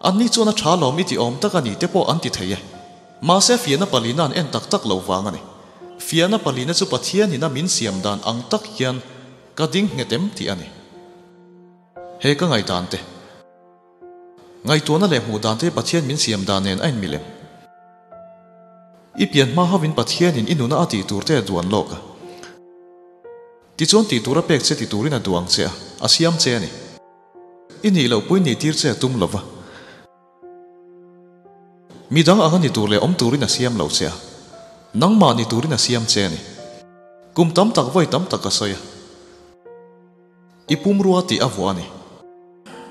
anni chuan a tha lawm i ti awm tak a ni te pawh an ti thei e. Mahse fiahna palina an en tak tak lo vang a ni. Fiahna palina chu Pathian in a min siam dan ang tak hian ka ding nghet em tih a ni. He ka ngaihdan te. Ngaihtuahna leh hmuh dan te Pathian min siam dan nen a inmil em? I pian hma hovin Pathianin i nuna a tih tur te a duan lawk a. Tichuan tih tur a pek che ti turin a duang che a, a siam che a ni. I nih loh pui nih tir che a tum lo va. Midang anga ni tur leh awm turin a siam lo che a, nangmah ni turin a siam che a ni. Kum tam tak vawi tam tak ka sawi a. I pumrua tih a vuah a ni.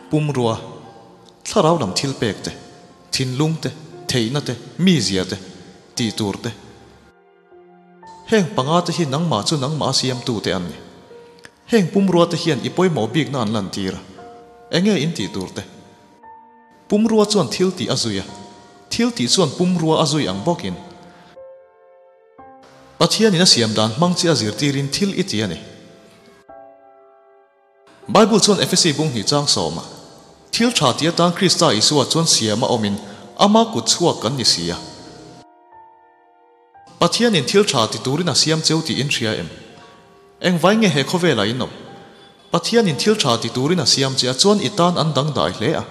Pumrua, thlarau lam thil pek te, thinlung te, theihna te, mizia te, tih tur te. Heng panga te hi nangmah chu nangmah a siamtu te an ni. Heng pumrua te hian i pawimawh bikna an lantir a. Enge in tih tur te? Pumrua chuan thil tih a zui a, thil tih chuan pumrua a zui ang bawkin. Pathianin a siam dan hmang chi a zirtirin thil i ti a ni. Bible chuan Efesi bung hnih chang sawma thil tha ti atan Krista Isua chuan siam a awmin ama kut chhuak kan ni si a. Pathianin thil tha ti turin a siam cheu tih in hria em? Engvai nge he khawvelah in awm? Pathianin thil tha ti turin a siam che a, chuan i tan an dangdai hle a.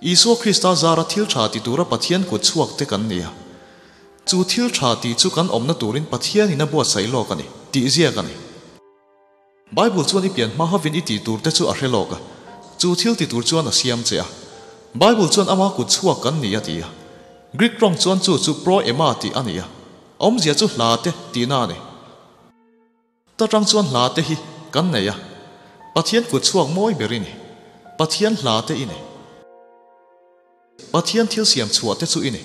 Isua Krista zara thil tha ti tura Pathian kut chhuak te kan ni a. Chu thil tha tih chu kan awmna turin Pathianin a buatsaih lawk a ni, tih ziak a ni. Bible chuan i pian hma hovin i tih tur te chu a hre lawk a, chu thil ti tur chuan a siam che a. Bible chuan ama kut chhuak kan ni a ti a. Greek tawng chuan chu chu proema tih a ni a, awmzia chu hla te tihna a ni. Ta tang chuan hla te hi kan nei a, Pathian kut chhuak mawi ber i ni, Pathian hla te i ni. Pathian thil siam chhuah te chu i ni.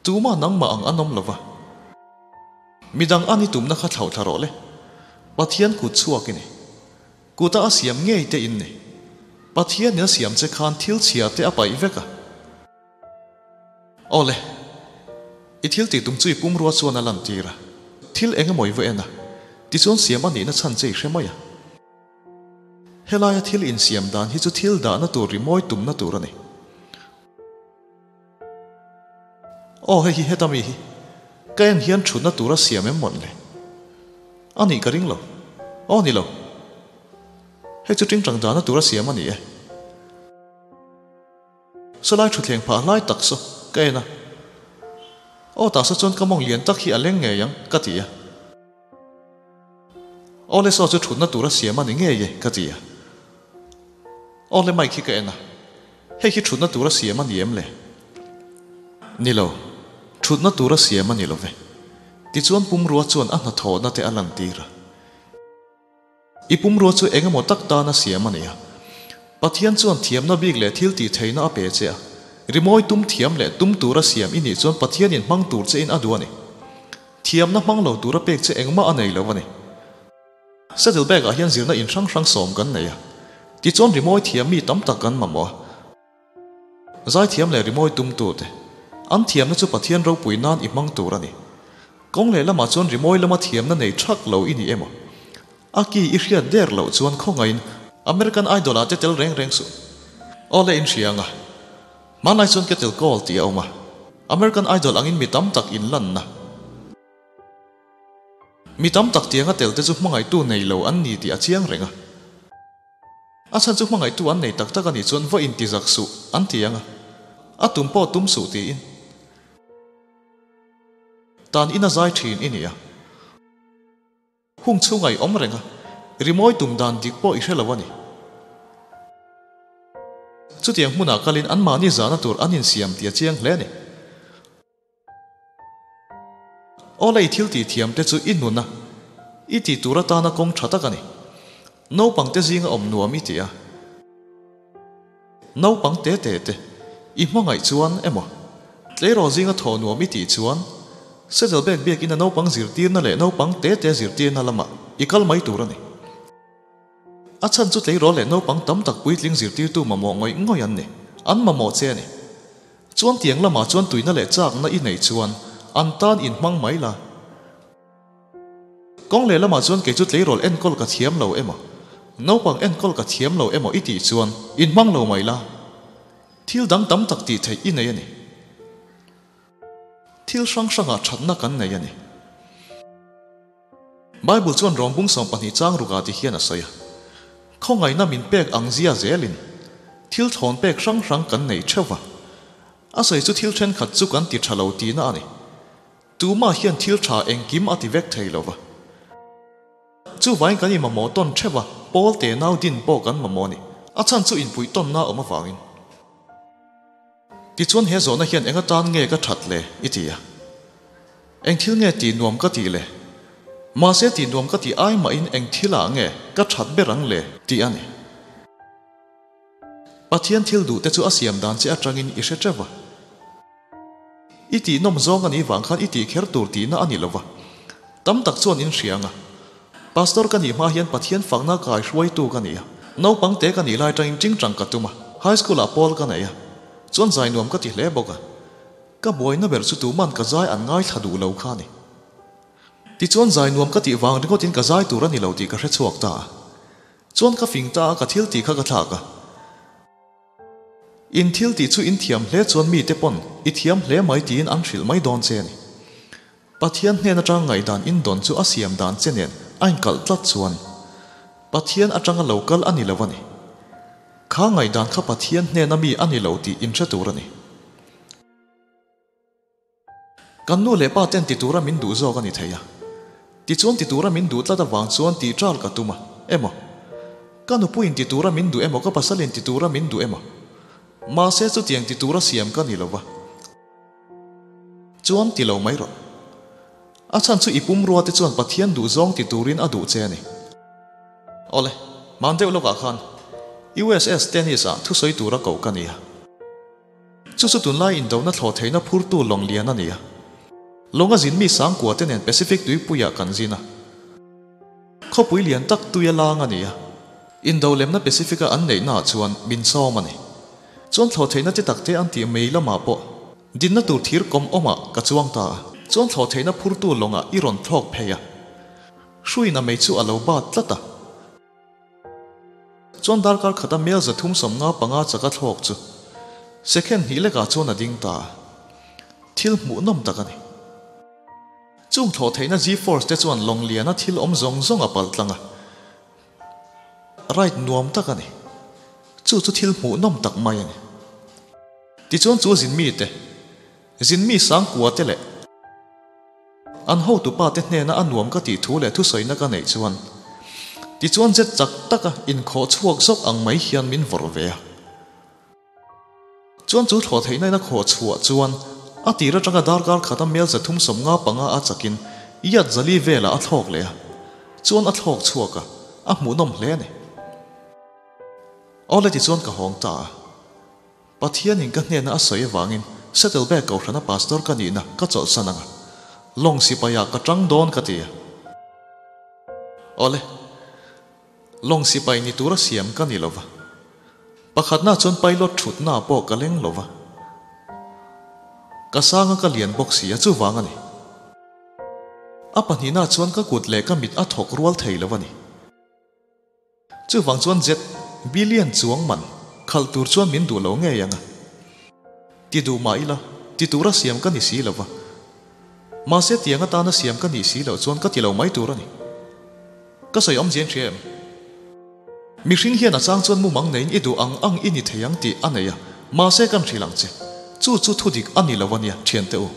Tumah nangmah ang an awm lo va. Midang an i tumna kha thlauh thla rawh le. Pathian kut chhuak i ni. Kuta a siam ngei te in ni. Pathianin a siam che khan thil chhia te a paih vek a. Aw le. I thil tih tum chu i pumrua chuan a lantir a. Thil eng emaw i va en a. Tichuan siam a nihna chhan che i hre mai a. Helaia thil insiam dan hi chu thil dahna tur rimawi tumna tur a ni. Aw hei hi heta mi hi ka en hian thutna tura siam em mawlh le? A nih ka ring lo. Aw ni lo. Hei chu tingtang dahna tura siam a ni e. Sawlai thutthleng phah hlai tak saw ka en a. Aw tah saw chuan ka mawng lian tak hi a leng ngei ang ka ti a. Aw le saw chu thutna tura siam a ni ngei e ka ti a. Aw le mic hi ka en a, hei hi thutna tura siam a ni em le? Ni lo, thutna tura siam a ni lo ve. Tichuan pumrua chuan a hnathawhna te a lantir a. I pumrua chu eng emaw tak tana siam a ni a. Pathian chuan thiamna bik leh thil tih theihna a pe che a. Rimawi tum thiam leh tum tura siam i nih chuan Pathianin hmang tur chein a duh a ni. Thiamna hmang lo tura pek che engmah a nei lo a ni. Saddleback ah hian zirna in hrang hrang sawm kan nei a. Tichuan rimawi thiam mi tam tak kan mamawh a. Zaithiam leh rimawi tumtute, an thiamna chu Pathian ropui nan i hmang tur a ni. Kawng leh lamah chuan rimawi lama thiamna nei thak lo i ni emaw? A ki i hriat der loh chuan khawngaihin American Idol ah te tel reng reng suh. Aw le inhria anga. Hmanlai chuan kettle call tih a awm a. American Idol angin mi tam tak inlanna. Mi tam tak tianga tel te chu hmangaihtu nei lo an ni tih a chiang reng a. A chhan chu hmangaihtu an nei tak tak a nih chuan va intizak suh an ti ang a, a tum pawh tum suh tiin. Tan ina zai thin i ni a. Hung chhunga i awm reng a, rimawi tum dan dik pawh i hre lo a ni. Chutiang hmunah kalin anmahni zahna tur an insiam tih a chiang hle a ni. Aw lei thil tih thiam te chu i nun a, i tih tur atana kawng tha tak a ni. Naupang te zinga awm nuam i ti a. Naupang te te te i hmangaih chuan emaw, tleirawl zinga thaw nuam i tih chuan Saddleback biakina naupang zirtirna leh naupang te te zirtirna lamah i kal mai tur a ni. A chhan chu tleirawl leh naupang tam tak puitling zirtirtu mamawh ngawih ngawih an ni. An mamawh che a ni. Chuan tiang lamah chuan tuina leh chakna i neih chuan an tan inhmang mai la. Kawng leh lamah chuan kei chu tleirawl enkawl ka thiam lo emaw, naupang enkawl ka thiam lo emaw i tih chuan inhmang lo mai la. Thil dang tam tak tih theih i nei a ni. Thil hrang hrangah thatna kan nei a ni. Bible chuan rawngbung 12 chang rukah ti hian a sawi a, Khawngaihna min pek ang zia zelin thil thlawn pek hrang hrang kan nei theuh va. A sawi chu thil thenkhat chu kan ti tha lo tihna a ni. Tumah hian thil tha engkim a ti vek thei lo va. Chuvain kan inmamawh tawn theuh a, Paul te nau din pawh kan mamawh a ni. A chhan chu inpuih tawnna a awm avangin. Tichuan he zawhna hian eng atan nge ka that le? i ti a. Eng thil nge tih nuam ka tih le? Mahse tih nuam ka tih ai mahin eng thil ah nge ka that ber ang le? tih a ni. Pathian thil duh te chu a siam dan che atangin i hre teuh va. I tih nawm zawng a nih vang khan i tih kher tur tihna a ni lo va. Tam tak chuan in hria ang a. Pastor ka nih hma hian Pathian fakna kai hruaitu ka ni a, naupang te ka nih lai atangin tingtang ka tum a, high school ah pawl ka nei a, chuan zai nuam ka ti hle bawk a. Ka buaina ber chu tuman ka zai an ngaithla duh lo kha a ni. Tichuan zai nuam ka tih vang ringawtin ka zai tur a ni lo tih ka hre chhuak ta a. Chuan ka fing ta a, ka thil tih kha ka thlak a. In thil tih chu in thiam hle chuan mite pawn i thiam hle mai tiin an hrilh mai dawn che a ni. Pathian hnen atang ngaihdan in dawn chu a siam dan che nen a inkalh tlat chuan. Pathian atanga lo kal a ni lo a ni. Kha ngaihdan kha Pathian hnena mi a ni lo tih in hre tur a ni. Kan nu leh pa ten ti tura min duh zawk a ni thei a. Tichuan ti tura min duh tlat avang chuan tih ṭal ka tum a, emaw? Ka nupuiin ti tura min duh emaw ka pasalin ti tura min duh emaw? Mahse chutiang ti tura siam ka ni lo va. Chuan ti lo mai rawh. A chhan chu i pumrua te chuan Pathian duh zawng ti turin a duh che a ni. Awle, hman deuh lawkah khan USS Tennis ah thusawi tura koh ka ni a. Chu chu tunlai indona thlawh theihna phurtu lawng lian a ni a. Lawng a zin mi sangkua te nen Pacific tuipuiah kan zin a. Khawpui lian tak tui a lang a ni a. Indo lemna Pacific-a an neihnaah chuan min sawm a ni. Chuan thlawh theihna ti takte an tih mei lamah pawh dinna tur thir kawm awmah ka chuang ta a. Chuan thlawh theihna phurtu lawngah i rawn thlawk phei a. Hruiin a mei chu a lo bat tlat a. Chuan darkar khata mel 355 chaka thlawk chu second hnih lekah chuan a ding ta a. Thil hmuhnawm tak a ni. Chung thlawh theihna G-force te chuan lawng liana thil awm zawng zawng a palh tlang a. Ride nuam tak a ni. Chu chu thil hmuhnawm tak mai a ni. Tichuan chu zinmi te, zinmi sangkua te leh an hotupa te hnena a nuam ka tih thu leh thusawina ka neih chuan tichuan jet chak taka inkhawh chhuak zawk ang mai hian min vawrh ve a. Chuan chu thlawh theihna in a khawh chhuah chuan a tir atanga darkar khata mel 355 a chakin yard 400 velah a thlawk leh a, chuan a thlawk chhuak a, a hmuhnawm hle a ni. Awle tichuan ka hawng ta a, Pathianin ka hnena a sawi avangin Saddleback Kohhrana Pastor ka nihna ka chawlhsan ang a, lawng sipaiah ka tang dawn ka ti a. Awle. Lawng sipai ni tura siam ka ni lova. Pakhatna chuan pilot thutna pawh ka leng lova. Ka sanga ka lian bawk si a chuvang a ni. A pahnihna chuan ka kut leh ka mit a thawk rual thei lo a ni. Chuvang chuan jet billion chuang man khalh tur chuan min duh lo ngei ang a. Ti duh mah ila, ti tura siam ka ni si lova. Mahse tiang atana siam ka nih si loh chuan ka ti lo mai tur a ni. Ka sawi awm zia in hria em? Mihring hian a chang chuan mumang neiin i duh ang ang i ni thei ang tih a nei a, mahse kan hrilh ang che. Chu chu thudik a ni lo a nia, thiante u.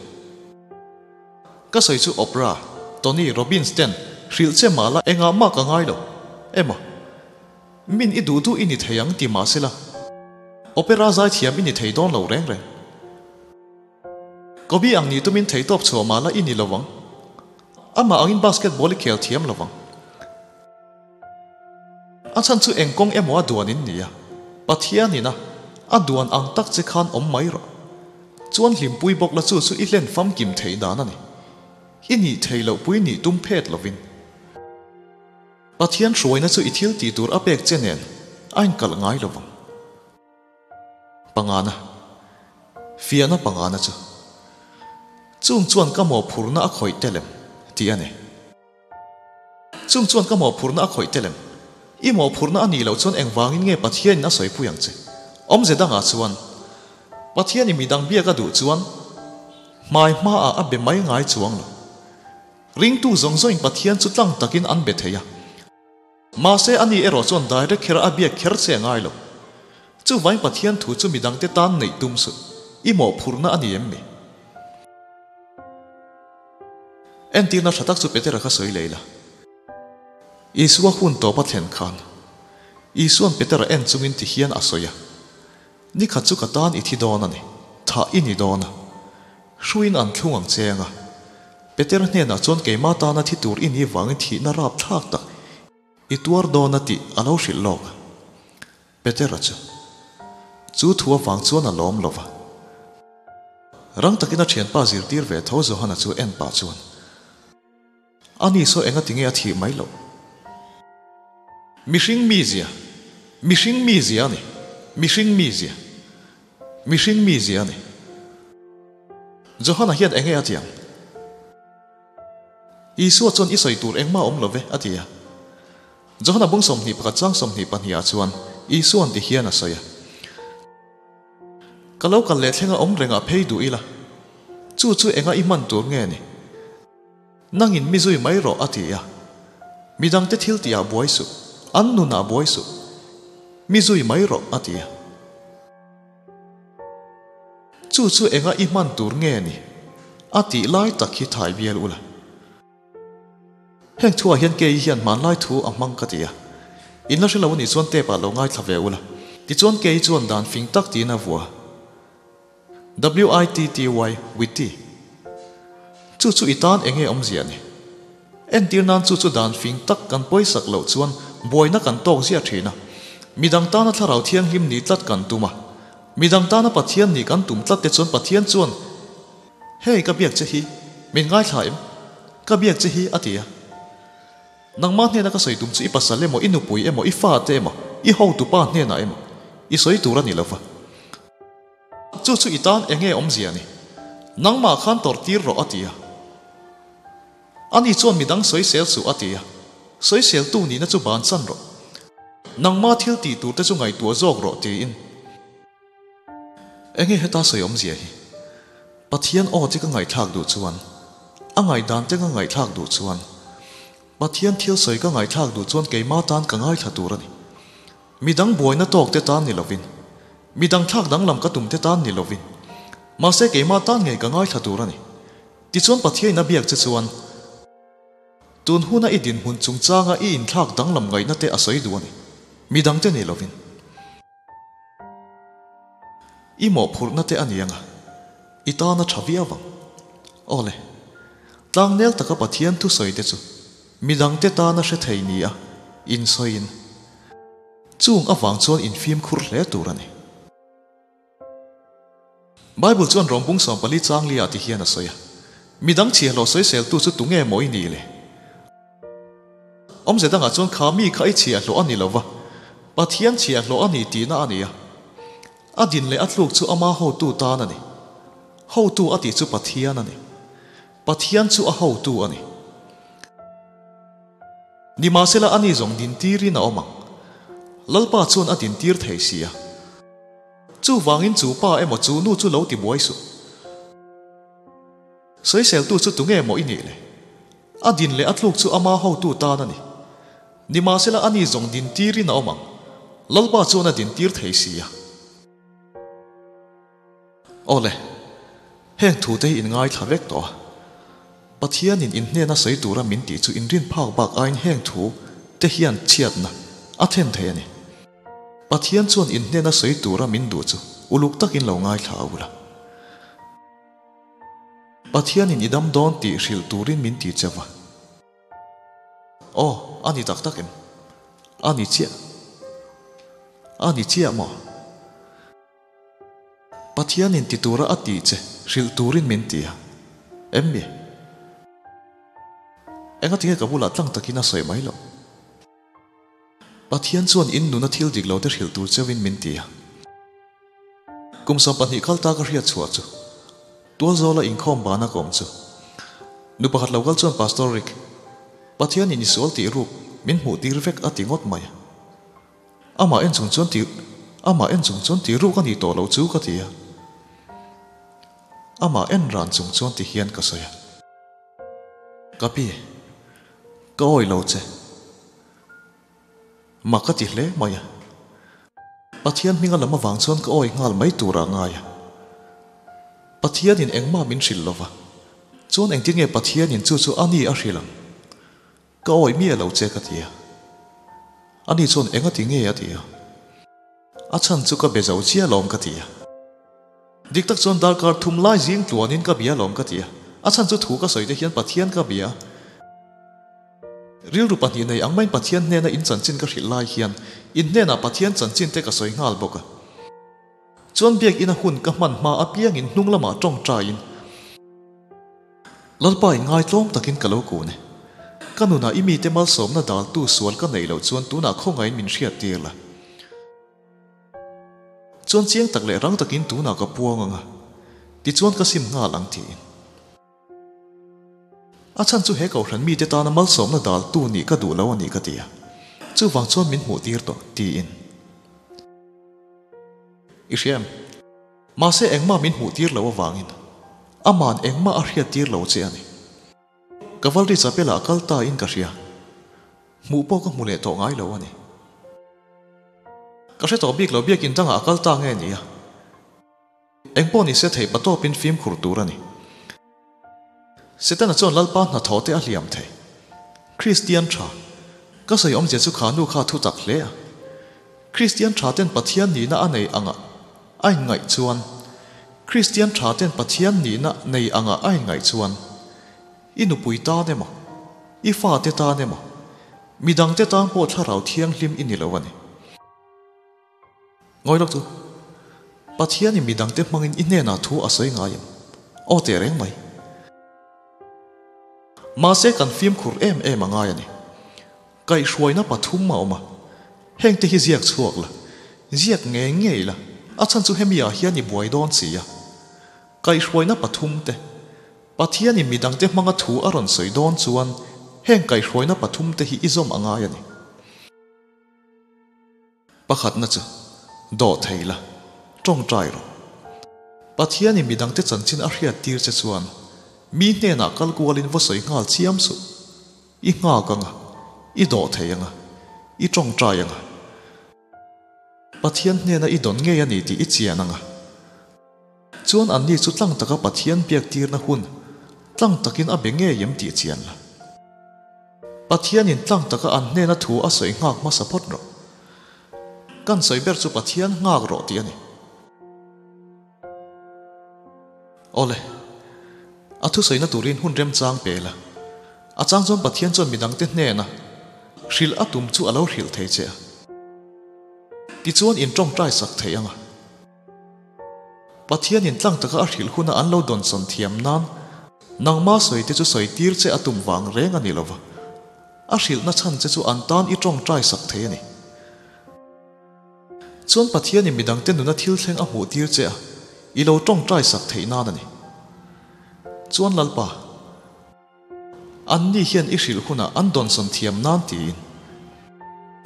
Ka sawi chu Oprah, Tony Robbins ten hrilh che mah la engah mah ka ngai lo. Emaw? Min i duh duh i ni thei ang ti mahsela, Opera zaithiam i ni thei dawn lo reng reng. Kobe ang ni tumin theitawp chhuah mah la i ni lo ang. Amah angin basketball i khel thiam lo ang. A chhan chu eng kawng emaw a duan in nia. Pathianin a a duan ang tak che khan awm mai rawh. Chuan hlimpui bawk la chu chu i hlen famkim theih dan a ni. I nih thei loh pui nih tum phet lovin. Pathian hruaina chu i thil tih tur a pek che nen a inkalh ngai lo vang. Pangana, Fiahna pangana chu Chung chuan ka mawhphurhna a khawih tel em? tih a ni. Chung chuan ka mawhphurhna a khawih tel em? I mawhphurhna a nih loh chuan engvangin nge Pathianin a sawipui ang che? Awmze dangah chuan, Pathianin midang biak a duh chuan hmai hmaah a be mai ngai chuang lo. Ringtu zawng zawngin Pathian chu tlang takin an be thei a. Mahse a ni erawh chuan direct kher a biak kher che a ngai lo. Chuvain Pathian thu chu midangte tan neih tum suh. I mawhphurhna a ni em ni? Entirna tha tak chu Petera kha sawi lei la. Isua hun tawp a thlen khan Isua'n Petera en chungin ti hian a sawi a, Ni khat chu ka tan i thi dawn a ni, thah i ni dawn a. Hruiin an thlung ang che anga. Peter hnenah chuan keimah tana thi tur i ni vangin thihna rap thlak tak i tuar dawn a tih a lo hrilh lawk a. Petera chu chu thu avang chuan a lawm lo va. Rang takin a thianpa zirtir ve tho Johana chu en pah chuan, Ani saw enga tinge a thih mai loh? Mihring mizia, mihring mizia a ni, mihring mizia, mihring mizia a ni. Johana hian enge a ti ang? Isua chuan i sawi tur engmah a awm lo ve, a ti a. Johana bung 21 chang 22 ah chuan Isua'n ti hian a sawi a. Ka lo kal leh thlenga awm rengah phei duh ila, chu chu enga i hman tur nge ni? Nangin mi zui mai rawh, a ti a. Midangte thil tihah buai suh. An nunah buai suh. Mi zui mai rawh, a ti a. Chu chu enga i hman tur nge ni? A tih lai tak hi thai bial ula. Heng thuah hian kei hian hmanlai thu a hmang ka ti a. In la hre lo anih chuan tape ah lo ngaithla ve ula. Tichuan kei chuan dan fing tak tiin a vua. WITTY, Witty. Chu chu i tan enge awmzia ni? Entir nan chu chu dan fing tak kan pawisak loh chuan buaina kan tawk ziah thin a. Midang tana thlarau thianghlim ni tlat kan tum a. Midang tana Pathian nih kan tum tlat te chuan Pathian chuan, Hei ka biak che hi, min ngaithla em? Ka biak che hi a ti a. Nangmah hnena ka sawi tum chu i pasal emaw, i nupui emaw, i fate emaw, i hotupa hnenah emaw i sawi tur a ni lo va. Chu chu i tan enge awmzia ni? Nangmah khan tawrh tir rawh a ti a. Ani chuan midang sawisel suh a ti a. Sawiseltu nihna chu bansan rawh. Nangmah thil tih tur te chu ngaihtuah zawk rawh tiin. Enge heta sawi awmzia hi? Pathian aw che ka ngaihthlak duh chuan, a ngaihdan che ka ngaihthlak duh chuan, Pathian thil sawi ka ngaihthlak duh chuan keimah tan ka ngaithla tur a ni. Midang buaina tawk te tan ni lovin, midang thlak danglam ka tum te tan ni lovin, mahse keimah tan ngei ka ngaithla tur a ni. Tichuan Pathiain a biak che chuan, tun huna i dinhmun chungchanga i inthlak danglam ngaihna te a sawi duh a ni, midang te ni lovin. I mawhphurhna te a ni anga, i tana tha viau ang. Awle, tlangnel taka Pathian thusawi te chu midang te tana hre thei nia insawiin, chung avang chuan infimkhur hle tur a ni. Bible chuan Rawmbung 14 chang liah ti hian a sawi a, Midang chhiahhlawh sawiseltu chu tunge maw i nih le? Awmze dangah chuan kha mi kha i chhiahhlawh a ni lo va, Pathian chhiahhlawh a ni tihna a ni a. A din leh a tluk chu ama hotu tan a ni. Hotu a tih chu Pathian a ni. Pathian chu a hotu a ni. Nimahsela ani zawng dintirin a awm ang. Lalpa chuan a dintir thei si a. Chuvangin chu pa emaw chu nu chu lo ti buai suh. Sawiseltu chu tunge maw i nih le? A din leh a tluk chu ama hotu tan a ni. Nimahsela ani zawng dintirin a awm ang. Lalpa chuan a dintir thei si a. Awle, heng thute hi in ngaithla vek tawh a. Pathianin in hnena sawi tura min tih chu inrin phak bak aiin heng thu te hian chhiatna a then thei a ni. Pathian chuan in hnena sawi tura min duh chu uluk takin lo ngaithla a ula. Pathianin i dam dawn tih hrilh turin min ti che va. Aw, a ni tak tak em? A ni chiah. A ni chiah maw? Pathianin ti tura a tih che hrilh turin min ti a, em mi? Engatinge ka bulah tlang takin a sawi mai loh? Pathian chuan in nuna thil dik lo te hrilh tur cheuhin min ti a. Kum 20 kal ta ka hriat chhuah chu, Tualzawla inkhawm bana ka awm chu. Nu pakhat lo kal chuan Pastor Rick, Pathianin i sual tih ruk min hmuh tir vek a ti ngawt mai a. Amah en chung chuan tih Amah en chung chuan tih ruk a nih tawh loh chu ka ti a. Amah en ran chung chuan ti hian ka sawi a. Ka pi, ka awih lo che. Mak ka ti hle mai a. Pathian hminga lam avang chuan ka awih nghal mai turah ngai a. Pathianin engmah min hrilh lo va, chuan engtin nge Pathianin chu chu a ni a hrilh ang? Ka awih miah lo che ka ti a. Ani chuan enga ti nge a ti a. A chhan chu ka be zo chiah lawm ka ti a. Dik tak chuan darkar thum lai zing tluanin ka bia lawm ka ti a. A chhan chu thu ka sawi te hian Pathian ka bia a. Rilru pahnih nei ang maiin Pathian hnena in chanchin ka hrilh lai hian in hnenah Pathian chanchin te ka sawi nghal bawk a. Chuan biakina hun ka hman hma apiangin hnung lamah tawngtaiin Lalpa in ngaitlawm takin ka lo kun e. Ka nunah i mite malsawmna daltu sual ka neih loh chuan tunah khawngaihin min hriat tir la. Chuan chiang tak leh rang takin tunah ka puang ang a, tichuan ka sim nghal ang tiin. A chhan chu he kohhran mite tana malsawmna daltu nih ka duh lo a nih ka ti a, chuvang chuan min hmuh tir tawh tiin. I hria em? Mahse engmah min hmuh tir lo avangin aman engmah a hriat tir lo che a ni. Cavalry chapel ah kal ta in ka hria. Hmuh pawh ka hmu leh tawh ngai lo a ni. Ka hre tawh bik lo biakin dangah a kal ta nge nia. Engpawh ni se theih patawpin fimkhur tur a ni. Setana chuan Lalpa hnathawh te a hliam thei. Kristian tha. Ka sawi awmzia chu kha nu kha thu tak hle a. Kristian tha ten Pathian nihna a nei angah a inngaih chuan Kristian tha ten Pathian nihna nei angah a inngaih chuan i nupui tan emaw, i fate tan emaw, midangte tan pawh thlarau thianghlim i ni lo a ni. Ngawi lawk chu, Pathianin midangte hmangin i hnenah thu a sawi ngai em? Aw teh reng mai. Mahse kan fimkhur em em a ngai a ni. Kaihhruaina pathum a awm a, hengte hi ziak chhuak la, ziak ngei ngei la, a chhan chu hemi ah hian i buai dawn si a. Kaihhruaina pathum te, Pathianin midangte hmanga thu a rawn sawi dawn chuan heng kaihhruaina pathum te hi i zawm a ngai a ni. Pakhatna chu, Dawh thei la, tawngtai rawh. Pathianin midangte chanchin a hriat tir che chuan mi hnenah kal kualin va sawi nghal chiam suh. I nghak anga, i dawh thei anga, i tawngtai anga. Pathian hnena i dawn ngei a ni tih i chian anga. Chuan anni chu tlang taka Pathian biak tirna hun tlang takin a be ngei em tih chian la. Pathianin tlang taka an hnena thu a sawi nghak hmasa phawt rawh. Kan sawi ber chu Pathian nghak rawh tih a ni. Awle, a thusawina turin hun remchang pe la. A chang chuan Pathian chuan midangte hnena hrilh a tum chu a lo hrilh thei che a. Tichuan in tawngtai sak thei ang a. Pathianin tlang taka a hrilh huna an lo dawnsawn thiam nan nangma sawi te chu sawi tir che a tum vang reng a ni lova, a hrilhna chhan che chu an tan i tawngtai sak thei a ni. Chuan Pathianin midangte nuna thil thleng a hmuh tir che a, i lo tawngtai sak theih nan a ni. Chuan Lalpa, anni hian i hrilh hunah an dawnsawn thiam nan tiin.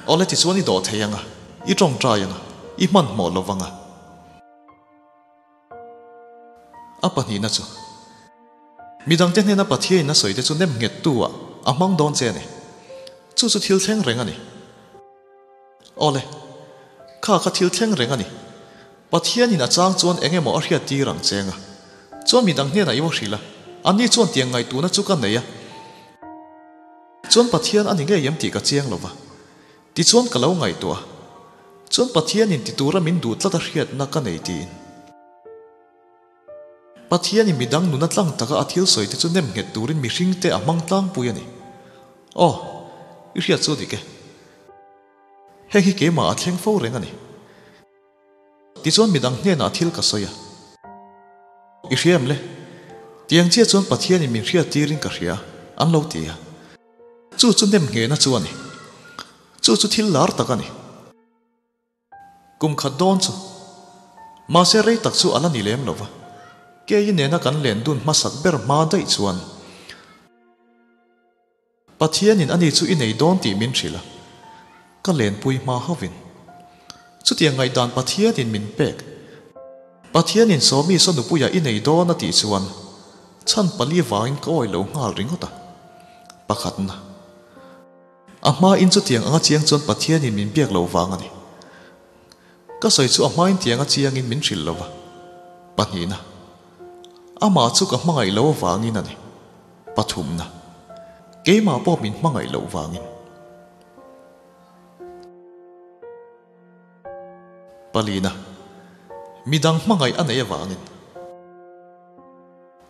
Awle tichuan i dawh thei ang a, i tawngtai ang a, i hmanhmawh lo vang a. A pahnihna chu, midangte hnena Pathiain a sawite chu nem nghettu ah a hmang dawn che a ni. Chu chu thil thleng reng a ni. Awle, kha kha thil thleng reng a ni. Pathianin a chang chuan eng emaw a hriat tir ang cheng a. Chuan midang hnenah i va hrilh a, anni chuan tiang ngaihtuhna chu ka nei a. Chuan Pathian a ni ngei em tih ka chiang lo va. Tichuan ka lo ngaihtuah a. Chuan Pathianin ti tura min duh tlat a hriatna ka nei tiin. Pathianin midang nuna tlang taka a thil sawi te chu nem nghet turin mihring te a hmang tlangpui a ni. Aw, i hriat chu dik e. Heng hi keimah a thleng fo reng a ni. Tichuan midang hnenah thil ka sawi a. I hria em le? Tiang chiah chuan Pathianin min hriat tirin ka hria, an lo ti a. Chu chu nem nghehna chu a ni. Chu chu thil lar tak a ni. Kum khat dawn chu. Mahse rei tak chu a la ni lem lo va. Kei nena kan len dun hmasak ber hma daih chuan Pathianin ani chu i nei dawn tih min hrilh a, ka lenpui hma hovin. Chutiang ngaihdan Pathianin min pek. Pathianin Sawmi saw nupuia i nei dawn a tih chuan chhan pali vangin ka awih lo nghal ringawt a. Pakhatna. A hmain chutiang anga chiang chuan Pathianin min biak lo vang a ni. Ka sawi chu a hmain tianga chiangin min hrilh lo va. Pahnihna. Amah chu ka hmangaih lo avangin a ni. Pathumna. Keimah pawh min hmangaih loh vangin. Palina. Midang hmangaih a nei avangin.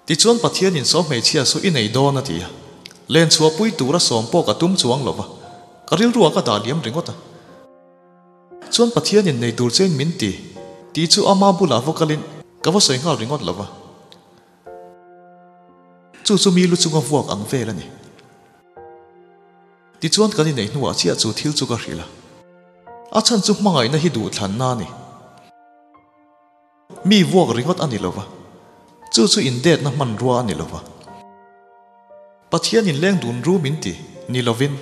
Tichuan Pathianin saw hmeichhia chu i nei dawn a ti a. Len chhuahpui tura sawm pawh ka tum chuang lo va, ka rilruah ka dah liam ringawt a. Chuan Pathianin nei tur chein min ti, tih chu ama bulah va kalin ka va sawi nghal ringawt lo va. Chu chu mi lu chunga vuak ang vel a ni. Tichuan kan inneih hnuah chiah chu thil chu ka hrilh a. A chhan chu hmangaihna hi duhthlanna a ni. Mi vuak ringawt a ni lo va, chu chu indetna hmanrua a ni lo va. Pathianin leng dun ru min ti ni lovin,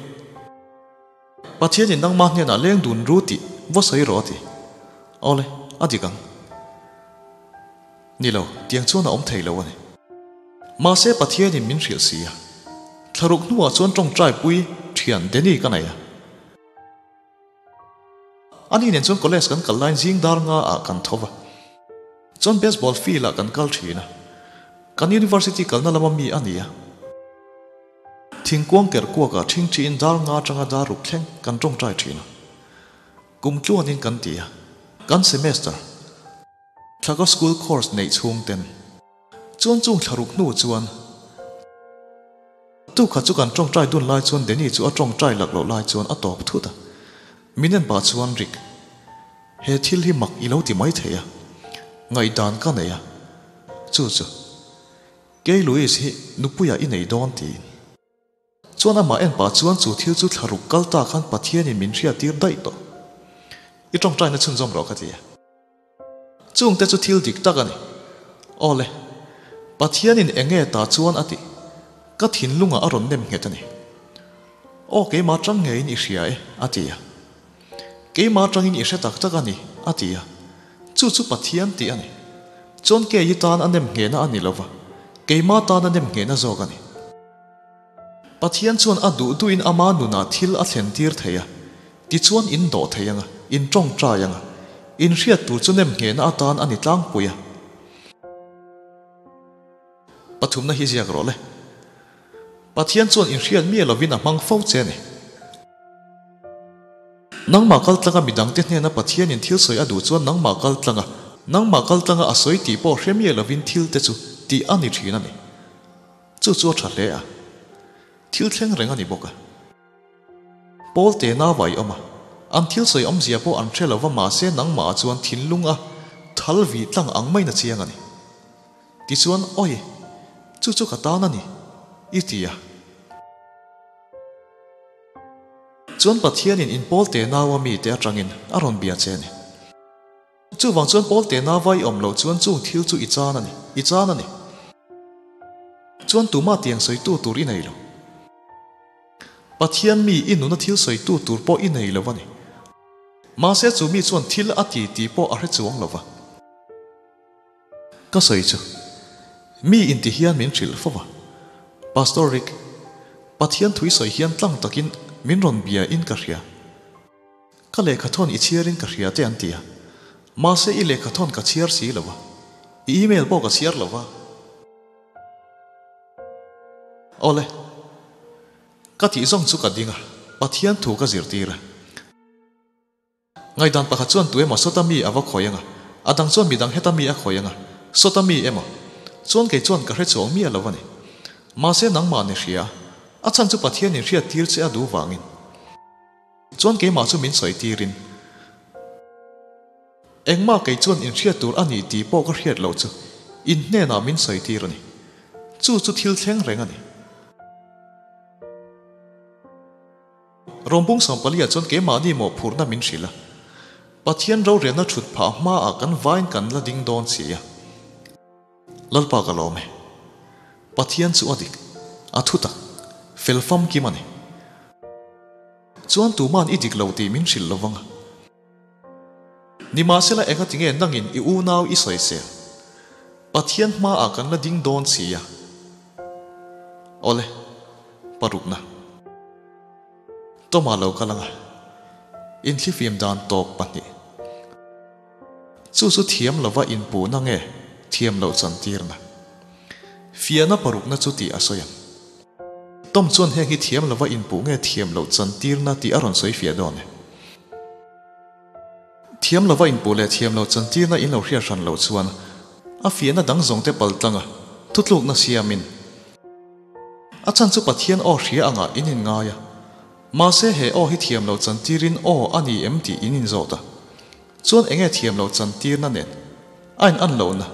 Pathianin nangmah hnenah leng dun ru tih va sawi rawh a ti. Awle, a dik ang. Ni lo, tiang chuan a awm thei lo a ni. Mahse Pathianin min hrilh si a. Thlaruk hnuah chuan tawngtai pui thian Danny ka nei a. Ani nen chuan college kan kal laiin zing dar nga ah kan tho va. Chuan baseball field ah kan kal thin a. Kan university kalna lama mi a ni a. Thingkuang kerh kuakah ṭhingṭhiin dar nga aṭanga dar ruk thleng kan ṭawngṭai ṭhin a. Kum tluanin kan ti a. Kan semester thlaka school course neih chhung ten chuan chung thla ruk hnu chuan tukhat chu kan ṭawngṭai dun lai chuan Danny chu a ṭawngṭai lak loh lai chuan a tawp thut a. Min en pah chuan Rick, he thil hi mak i lo ti mai thei a, ngaihdan ka nei a, chu chu. Kei Louis hi nupuiah i nei dawn tiin. Chuan amah en pah chuan chu thil chu thla ruk kal ta khan Pathianin min hriattir daih tawh. I tawngtaina chhunzawm rawh ka ti a. Chungte chu thil dik tak a ni. Awle, Pathianin eng nge ta chuan a tih? Ka thinlungah a rawn nem nghet a ni. Aw keimah tang ngeiin i hria e, a ti a. Keimah atangin i hre tak tak a ni, a ti a. Chu chu Pathian tih a ni. Chuan kei hi tan a nem nghehna a ni lo va, keimah tan a nem nghehna zawk a ni. Pathian chuan a duh duhin ama nunah thil a thlen tir thei a, tichuan in dawh thei ang a, in tawngtai ang a, in hriat tur chu nem nghehna atan a ni tlangpui a. Pathumna hi ziak rawh le. Pathian chuan inhriat miah lovin a hmang fo che a ni. Nangmah kal tlanga midangte hnena Pathianin thil sawi a duh chuan nangmah kal tlanga, nangmah kal tlanga a sawi tih pawh hre miah lovin thil te chu tih a ni thin a ni. Chu chu a tha hle a. Thil thleng reng a ni bawk a. Paul te nau a i awm a, an thil sawi awmzia pawh an hre lova mahse nangmah ah chuan thinlung a thal vih tlang ang maiin a chiang a ni. Tichuan, Awi! Chu chu ka tan a ni, i ti a. Chuan Pathianin in Paul te naua mite atangin a rawn bia che a ni. Chuvang chuan Paul te naua i awm loh chuan chung thil chu i chan a ni, i chan a ni. Chuan tumah tiang sawitu tur i nei lo. Pathian mi i nuna thil sawitu tur pawh i nei lo a ni. Mahse chu mi chuan thil a ti tih pawh a hre chuang lo va. Ka sawi chu, Mi inti hian min hrilh fo va. Pastor Rick, Pathian thui sawi hian tlang takin min rawn bia in ka hria. Ka lehkha thawn i chhiar in ka hria te an ti a. Mahse i lehkha thawn ka chhiar si lo va. I email pawh ka chhiar lo va. Awle. Ka tih zawng chu ka ding a, Pathian thu ka zirtir a. Ngaihdan pakhat chuan tu emaw sawta mi a va khawi anga, a dang chuan midang heta mi a khawi anga, sawta mi emaw chuan kei chuan ka hre chuang miah lo a ni. Mahse nangmah ni hria, a chhan chu Pathian in hriat tir che a duh vangin. Chuan keimah chu min sawi tirin, Engmah kei chuan in hriat tur a ni tih pawh ka hriat loh chu in hnenah min sawi tir a ni. Chu chu thil thleng reng a ni. Rawmbung Sawmpalia chuan keimahni mawhphurhna min hrilh a, Pathian rorelna thut phah hmaah kan vain kan la ding dawn si a. Lalpa ka lawm e. Pathian chu a dik, a thutak, fel famkim a ni. Chuan tuman i dik lo tih min hrilh lo vang a. Nimahsela engatinge nangin i unau i sawisel? Pathian hmaah kan la ding dawn si a. Awle, parukna. Tawma lo kal anga, inthlifim dan tawp pahnih. Chu chu thiam lova inpuhna nge thiam loh chantirna? Fiahna parukna chu tih a sawi ang. Tom chuan heng hi thiam lova inpuh nge thiam loh chantirna tih a rawn sawi fiah dawn e. Thiam lova inpuh leh thiam loh chantirna in lo hriat hran loh chuan a fiahna dang zawng te pal tlanga thutlukna siamin a chhan chu Pathian aw hria angah in inngai a. Mahse he aw hi thiam loh chantirin aw a ni em tih in inzawt a. Chuan enge thiam loh chantirna nen a in an lohna?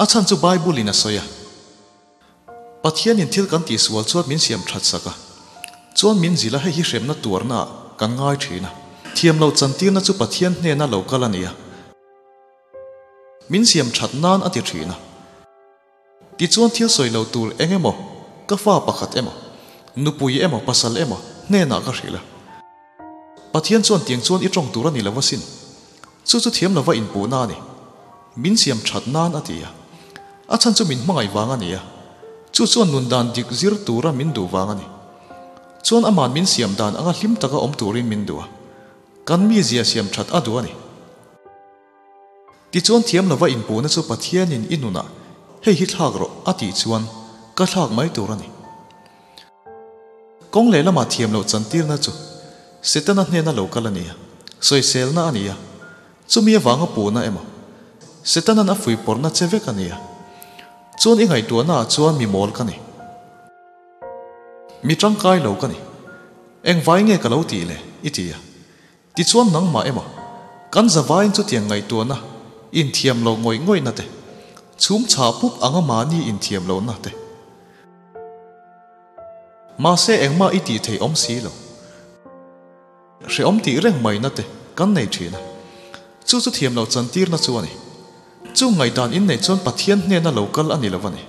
A chhan chu Bible in a sawi a. Pathianin thil kan tihsual chuan min siam that sak a, chuan min zilh a hei hi hremna tuarna ah kan ngai thin a. Thiam loh chantirna chu Pathian hnena lo kal a ni a, min siam that nan a ti thin a. Tichuan thil sawi lo tur eng emaw, ka fa pakhat emaw, nupui emaw, pasal emaw hnenah ka hrilh a. Pathian chuan tiang chuan i tawng tur a ni lo asin. Chu chu thiam lova inpuhna a ni. Min siam that nan a ti a. A chhan chu min hmangaih vang a ni a. Chu chuan nun dan dik zir tura min duh vang a ni. Chuan aman min siam dan anga hlim taka awm turin min duh a. Kan mizia siam that a duh a ni. Tichuan thiam lova inpuhna chu Pathianin i nunah hei hi thlak rawh a tih chuan ka thlak mai tur a ni. Kawng lehlamah thiam loh chantirna chu Setana hnena lo kal a ni a, sawiselna a ni a, chumi avanga puhna emaw Setanan a fuihpawrhna che vek a ni a. Chuan i ngaihtuahnaah chuan mi mawl ka ni. Mi tangkai lo ka ni. Engvai nge ka lo tih le? I ti a. Tichuan nangmah emaw, kan zavaiin chutiang ngaihtuahna, inthiam lo ngawih ngawihna te, chhum chhah pup anga mahni inthiam lohna te. Mahse engmah i tih theih awm si lo. Hrehawm tih reng maina te kan nei thin a. Chu chu thiam loh chantirna chu a ni. Chung ngaihdan inneih chuan Pathian hnena lo kal a ni lo a ni.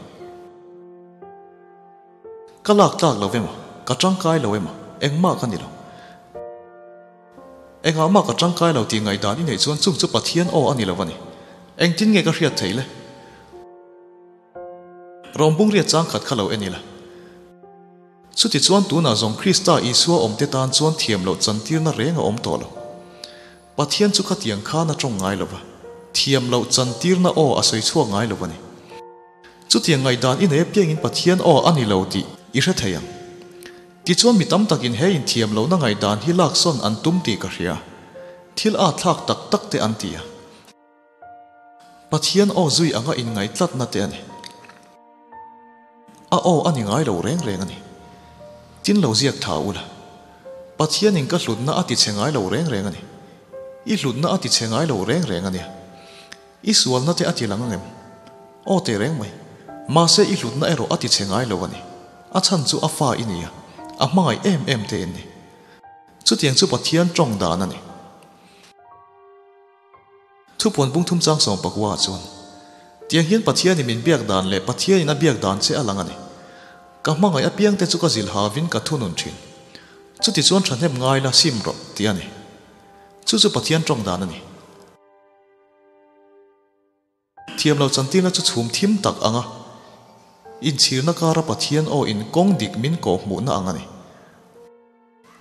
Ka lak tlak lo emaw, ka tangkai lo emaw, engmah ka ni lo. Engah mah ka tangkai lo tih ngaihdan i neih chuan chung chu Pathian aw a ni lo a ni. Engtin nge ka hriat theih le? Rawmbung riat chang khat kha lo en ila. Chuti chuan tunah zawng Krista Isua awmte tan chuan thiam loh chantirna reng a awm tawh lo. Pathian chu khatiang khan a tawng ngai lo va, thiam loh chantirna aw a sawi chhuak ngai lo a ni. Chutiang ngaihdan i nei apiangin Pathian aw a ni lo tih i hre thei ang. Tichuan mi tam takin he inthiam lohna ngaihdan hi laksawn an tum tih ka hria. Thil a thlak tak tak te an ti a. Pathian aw zui anga inngaitlatna te a ni. A aw a ni ngai lo reng reng a ni. Tin lo ziak tha ula. Pathianin ka hlutna a ti chhe ngai lo reng reng a ni. I hlutna a ti chhe ngai lo reng reng a nia. I sualna te a ti lang angem? Aw teh reng mai. Mahse i hlutna erawh a ti chhe ngai lo a ni. A chhan chu a fa i ni a, a hmangaih em em te in ni. Chutiang chu Pathian tawng dan a ni. Thupuan bung thum chang sawm pakua ah chuan, Tiang hian Pathianin min biak dan leh Pathianin a biak dan che a lang a ni. Ka hmangaih apiang te chu ka zilh havin ka thunun thin. Chuti chuan thahnem ngai la sim rawh tih a ni. Chu chu Pathian tawng dan a ni. Thiam lo chantirna chu chhum thim tak ang a, inchhirna kara Pathian aw in kawng dik min kawh hmuhna ang a ni.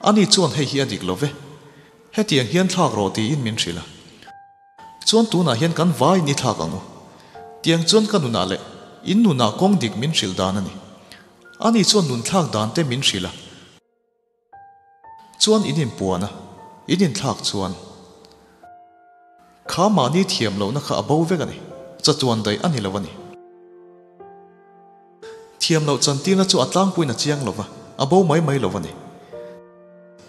Ani chuan hei hi a dik lo ve. Hetiang hian thlak rawh tiin min hrilh a. Chuan tunah hian kan vaiin i thlak ang u. Tiang chuan ka nunah leh in nunah kawng dik min hrilh dan a ni. Ani chuan nun thlak dan te min hrilh a. Chuan in inpuan a, in inthlak chuan kha mahni thiam lohna kha a bo vek a ni, chatuan daih a ni lo a ni. Thiam loh chantirna chu a tlangpuiin a chiang lo va, a bo mai mai lo a ni.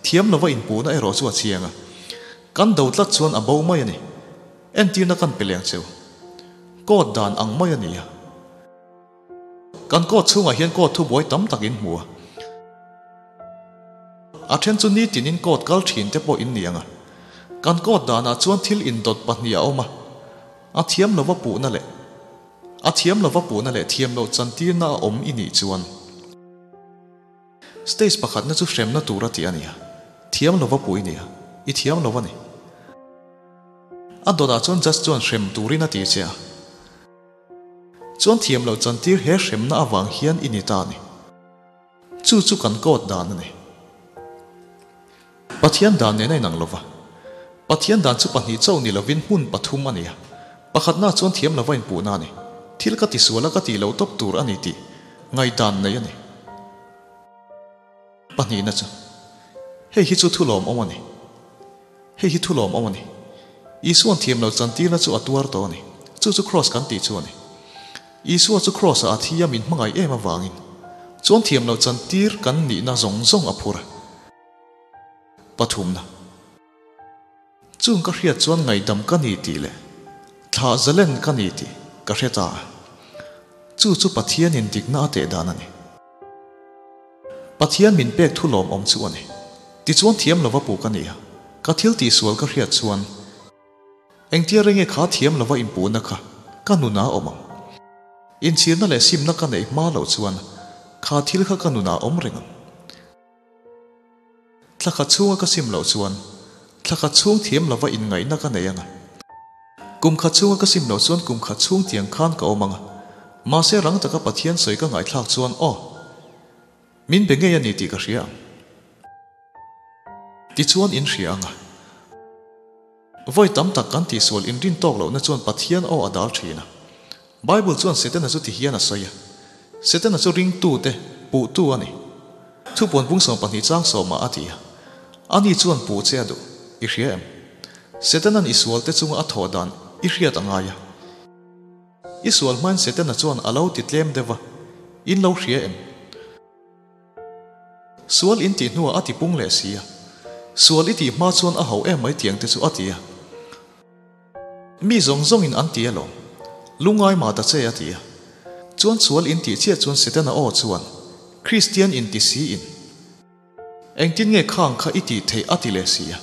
Thiam lova inpuhna erawh chu a chiang a, kan do tlat chuan a bo mai a ni. Entirna kan pe leng cheu. Court dan ang mai a ni a. Kan court chhungah hian court thubuai tam tak in hmu a. A then chu nitinin court kal thin te pawh in ni ang a. Kan court danah chuan thil indawt pahnih a awm a, a thiam lova puhna leh a thiam lova puhna leh thiam loh chantirna a awm i nih chuan stage pakhatna chu hremna tur a tih a ni a, thiam lova puh i ni a, i thiam lo a ni. A dawtah chuan judge chuan hrem turin a ti che a. Chuan thiam loh chantir he hremna avang hian i ni ta a ni. Chu chu kan court dan a ni. Pathian dan nen a inang lova. Pathian dan chu pahnih chauh ni lovin hmun pathum a ni a. Pakhatna chuan thiam lova inpuhna a ni. Thil ka tisual a ka tih loh tawp tur a ni tih ngaihdan nei a ni. Pahnihna chu hei hi chu thulawm awm a ni. Hei hi thu lawmawm a ni. Isua'n thiam lo chantirna chu a tuar tawh a ni. Chu chu Kraws kan tih chu a ni. Isua chu Kraws-ah a thi a min hmangaih em avangin chuan thiam lo chantir kan nihna zawng zawng a phur a. Pathumna. Chung ka hriat chuan ngaihdam ka ni tih leh thlah zalen ka ni tih ka hre ta a. Chu chu Pathianin dikna a teh dan a ni. Pathian min pek thu lawmawm chu a ni. Tichuan thiam lova puh ka ni a, ka thil tihsual ka hriat chuan engtia reng nge kha thiam lova inpuhna kha ka nunah a awm ang. Inchhirna leh simna ka neih hma loh chuan kha thil kha ka nunah a awm reng ang. Thla khat chhunga ka sim loh chuan thla khat chhung thiam lova inngaihna ka nei ang a. Kum khat chhunga ka sim loh chuan kum khat chhung tiang khan ka awm ang a. Mahse rang taka Pathian sawi ka ngaihthlak chuan aw, min be ngei a ni tih ka hria ang. Tichuan in hria ang a. Vawi tam tak kan tihsual inrin tawk lohna chuan Pathian aw a dal thin a. Bible chuan Setana chu ti hian a sawi a, Setana chu ringtute puhtu a ni. Thupuan bung 12 chang sawmah a ti a, Ani chuan puh che a duh, i hria em? Setana'n i sualte chunga a thawh dan i hriat a ngai a. I sual hmain Setana chuan a lo ti tlem deuh va, in lo hria em? Sual in tih hnuah a ti pung leh si a, sual i tih hma chuan a ho em mai tiang te chu a ti a. Mi zawng zawngin an ti alawm, lungngai mah ta che a ti a. Chuan sual in tih chiah chuan Setana aw chuan, Kristian in ti si in, engtin nge khang kha i tih theih a ti leh si a.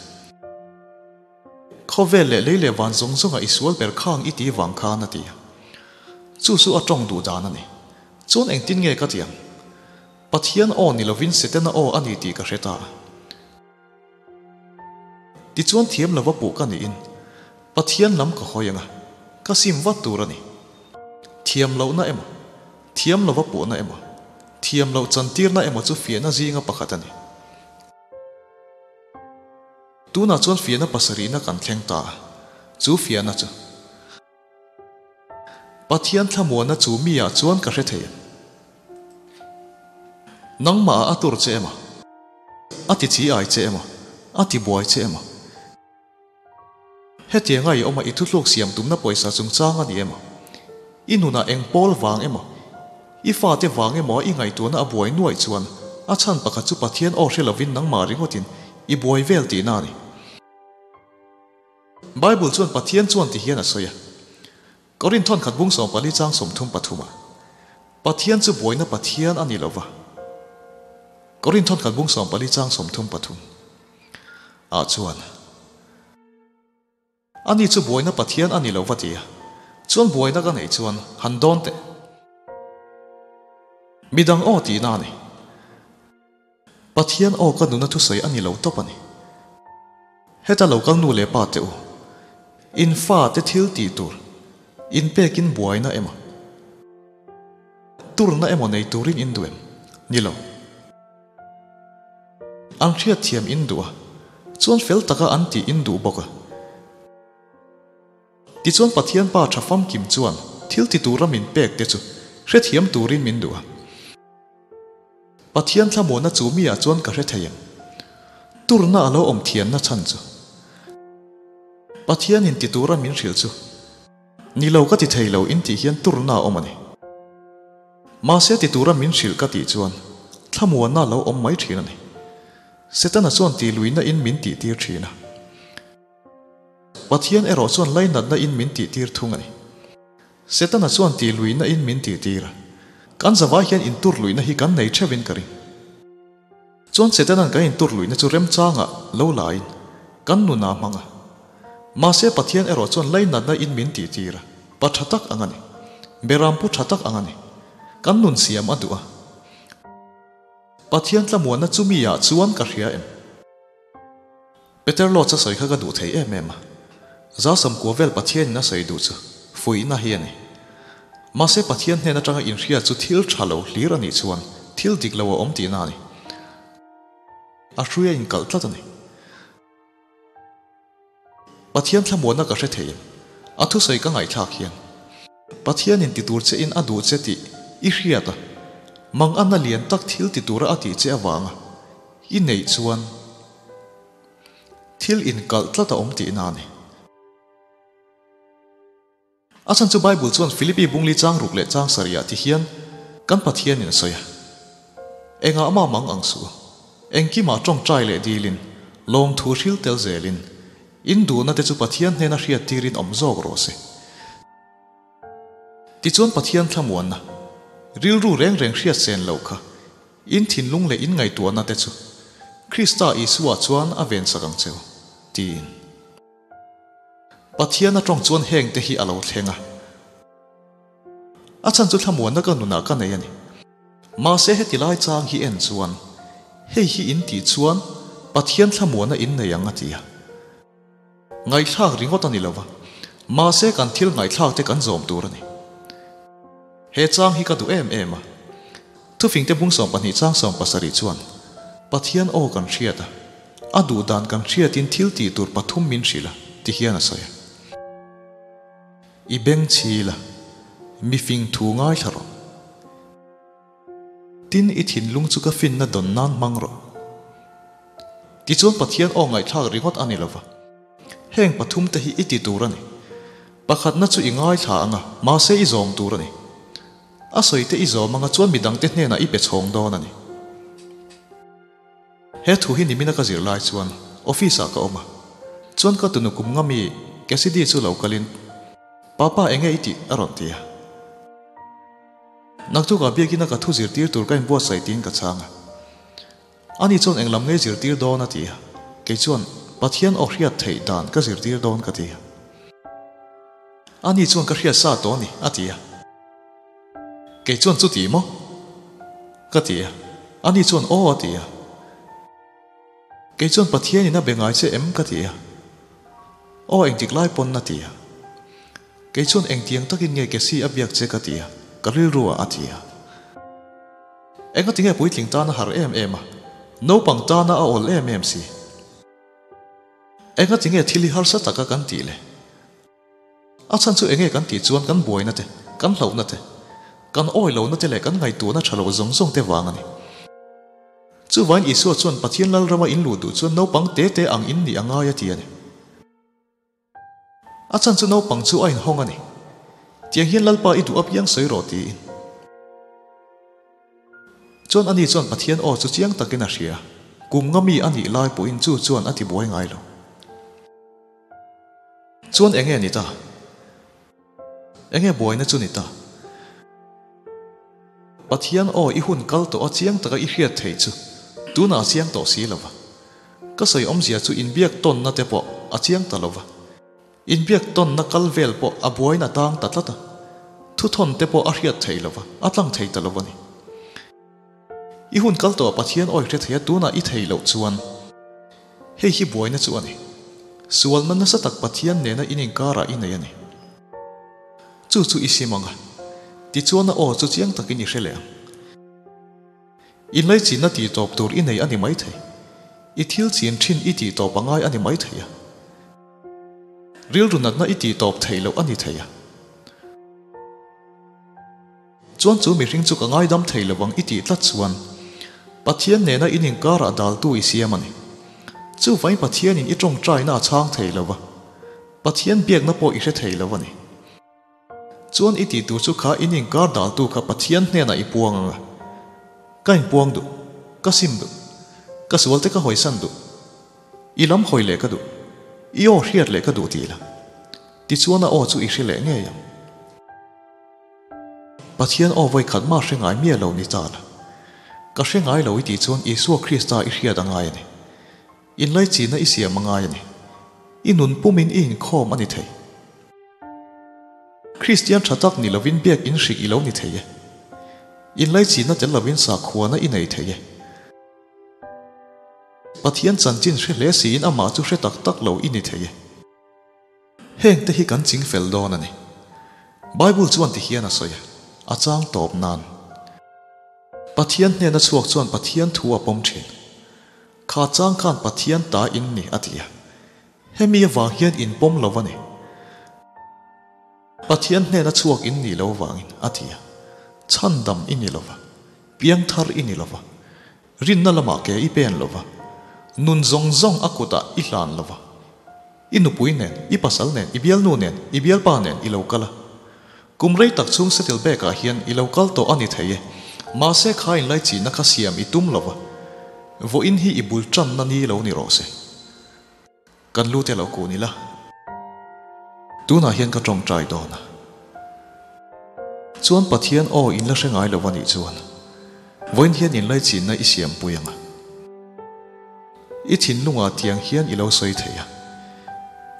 Khawvel leh lei leh van zawng zawnga i sual ber khang i ti vang khan a ti a. Chu chu a tawng duh dan a ni. Chuan engtin nge ka ti ang? Pathian aw ni lovin Setana aw a ni tih ka hre ta a. Tichuan thiam lova puh ka niin Pathian lam ka hawi ang a, ka sim vat tur a ni. Thiam lohna emaw, thiam lova puhna emaw, thiam loh chantirna emaw chu fiahna zinga pakhat a ni. Tunah chuan fiahna pasarihna kan thleng ta a, chu fiahna chu. Pathian thlamuanna chu mi ah chuan ka hre thei em? Nangmah ah a tur che emaw? A ti chi ai che emaw? A ti buai che emaw? Hetianga i awm a i thuthluk siam tumna pawisa chungchang a ni emaw? I nunah eng pawl vang emaw? I fate vang emaw a i ngaihtuahna a buai nuaih chuan a chhan pakhat chu Pathian aw hre lovin nangmah ringawtin i buai vel tihna a ni. Bible chuan Pathian chuan ti hian a sawi a, Korinth thawnkhat bung 14 chang 33 ah, Pathian chu buaina Pathian a ni lo va. Korinth thawnkhat bung 14 chang 33 ah chuan, Ani chu buaina Pathian a ni lo va ti a, chuan buaina ka neih chuan han dawn teh. Midang aw tihna a ni. Pathian aw ka nuna thusawi a ni lo tawp a ni. Heta lo kal nu leh pa teh u. In fa te thil tih tur, in pekin buaina emaw, turna emaw nei turin in duh em? Ni lo. An hriatthiam in duh a, chuan fel taka an tih in duh bawk a. Tichuan Pathian Pa tha famkim chuan thil ti tura min pek te chu hrethiam turin min duh a. Pathian thlamuahna chu mi ah chuan ka hre thei em? Turna a lo awm thianna chhan chu Pathianin ti tura min hrilh chu ni lo ka ti thei lo in tih hian turna a awm a ni. Mahse ti tura min hrilh ka tih chuan thlamuahna a lo awm mai thin a ni. Setana chuan ti luihna in min tih tir thin a. Pathian erawh chuan lainatna in min tih tir thung a ni. Setana chuan tih luihna in min tih tir a. Kan zavai hian intur luihna hi kan nei theuh in ka ring. Chuan Setana'n kan intur luihna chu remchangah lo la in kan nun a hmang a. Mahse Pathian erawh chuan lainatna in min tih tir a, pa tha tak ang a ni. Berampu tha tak ang a ni. Kan nun siam a duh a. Pathian tlamuanna chu mi ah chuan ka hria em? Peter Lodge a sawi kha ka duh thei em em a, 190 vel Pathianin a sawi duh chu fuihna hi a ni. Mahse Pathian hnen atanga inhria chu thil tha lo hlir a nih chuan thil dik lo a awm tihna a ni. A hrui a inkalh tlat a ni. Pathian thlamuanna ka hre thei em? A thusawi ka ngaihthlak hian Pathianin ti tur che in a duh che tih i hriat a, manganna lian tak thil ti tura a tih che avanga i neih chuan thil inkalh tlat a awm tihna a ni. A chhan chu Bible chuan Philippi bungli chang ruk leh chang sarihah ti hian kan Pathianin a sawi a, Engah mah mang ang suh, engkimah tawngtai leh dilin, lawmthu hril tel zelin, in duhna te chu Pathian hnena hriat tirin awm zawk rawh se. Tichuan Pathian thlamuanna, rilru reng reng hriat sen loh kha, in thinlung leh in ngaihtuahna te chu Krista Isua chuan a vensak ang cheu, tiin. Pathian a tawng chuan heng te hi a lo thleng a. A chhan chu thlamuanna ka nunah ka nei a ni. Mahse heti lai chang hi en chuan hei hi in tih chuan Pathian thlamuanna in nei ang a ti a. Ngaihthlak ringawt a ni lo va, mahse kan thil ngaihthlak te kan zawm tur a ni. He chang hi ka duh em em a. Thufingte bung 12 chang 70 chuan Pathian aw kan hriat a, a duh dan kan hriatin thil tih tur pathum min hrilh a. Ti hian a sawi a. I beng chhi la, mi fing thu ngaithla rawh. Tin, i thinlung chu ka finna dawn nan hmang rawh. Tichuan Pathian aw ngaihthlak ringawt a ni lova. Heng pathumte hi i ti tur a ni. Pakhatna chu i ngaithla ang a, mahse i zawm tur a ni. A sawite i zawm anga chuan midangte hnenah i pe chhawng dawn a ni. He thu hi nimina ka zir lai chuan office ah ka awm a, chuan ka tunu kum nga mi Cassidy chu lo kalin, Papa enge i tih? a rawn ti a. Naktukah biakina ka thu zirtir tur ka inbuatsaih tiin ka chhang a. Ani chuan englam ngei zirtir dawn a ti a, kei chuan Pathian aw hriat theih dan ka zirtir dawn ka ti a. Ani chuan ka hriat sa tawh a ni a ti a. Kei chuan chuti maw? Ka ti a. Ani chuan aw a ti a. Kei chuan Pathianin a be ngai che em? Ka ti a. Aw engtik lai pawn a ti a. Kei chuan engtiang takin nge Cassie a biak che ka ti a, ka rilru ah a ti a. Engati nge puitling tana har em em a, naupang tana a awl em em si. Engati nge thil hi harsa taka kan tih le? A chhan chu enge kan tih chuan kan buaina te, kan hlauhna te, kan awi lohna te leh kan ngaihtuahna tha lo zawng zawng te vang a ni. Chuvain Isua chuan Pathian Lalrama in luh duh chuan naupang te te ang in nih a ngai a ti a ni. A chhan chu naupang chu a inhawng a ni. Tiang hian Lalpa i duh apiang sawi rawh tiin. Chuan ani chuan Pathian aw chu chiang takin a hria. Kum nga mi a nih lai pawhin chu chuan a tibuai ngai lo. Chuan enge ni ta? Enge buaina chu ni ta? Pathian aw i hun kal tawh a chiang taka i hriat theih chu tunah a chiang tawh si lova. Ka sawi awmzia chu inbiak tawnna te pawh a chiang ta lova. Inbiak tawnna kal vel pawh a buaina tang ta tlat a. Thuthawn te pawh a hriat theih lova, a tlang thei ta lo a ni. I hun kal tawh Pathian awi hre thei a tunah i thei loh chuan hei hi buaina chu a ni. Sualna nasa tak Pathian nena in inkarah i nei a ni. Chu chu i sim ang a, tichuan a aw chu chiang takin i hre leh ang. Inlaichinna tihtawp tur i nei a ni maithei. I thil chin thin i tihtawp a ngai a ni maithei a. Rilru natna i tihtawp theih loh a ni thei a. Chuan chu mihring chu ka ngaidam thei lo ang i tih tlat chuan Pathian nena in inkarah daltu i siam a ni. Chuvain Pathianin i tawngtaina a chhang thei lo va, Pathian biakna pawh i hre thei lo a ni. Chuan i tih tur chu kha in inkar daltu kha Pathian hnenah i puang ang a. Ka inpuang duh. Ka sim duh. Ka sualte ka hawisan duh. I lam hawi leh ka duh. I aw hriat leh ka duh tih la. Tichuan a aw chu i hre leh ngei ang. Pathian aw vawi khat mah hre ngai miah lo ni ta la. Ka hre ngai lo i tih chuan Isua Krista i hriat a ngai a ni. Inlaichinna i siam a ngai a ni. I nun pumin i inkhawm a ni thei. Kristian tha tak ni lovin biak in hrik i lo ni thei e. Inlaichinna tel lovin sakhuana i nei thei e. Pathian chanchin hre hle siin amah chu hre tak tak lo i ni thei e. Heng te hi kan ching fel dawn a ni. Bible chuan ti hian a sawi a, a chang tawp nan. Pathian hnena chhuak chuan Pathian thu a pawm thin. Kha chang khan Pathian ta in ni a ti a. Hemi avang hian in pawm lo a ni. Pathian hnena chhuak in nih lo vangin a ti a. Chhandam i ni lo va, piangthar i ni lo va, rinna lamah ke i pen lo va, nun zawng zawng a kutah i hlan lo va. I nupui nen, i pasal nen, i bialnu nen, i bialpa nen i lo kal a. Kum rei tak chhung settle bag ah hian i lo kal tawh a ni thei e. Mahse kha inlaichihna kha siam i tum lo va. Vawiin hi i bul tanna ni lo ni rawh se. Kan lu te lo kun ila. Tunah hian ka tawngtai dawn a. Chuan Pathian aw in la hre ngai lo a nih chuan vawiin hian inlaichinna i siampui ang a. I thinlungah tiang hian i lo sawi thei a,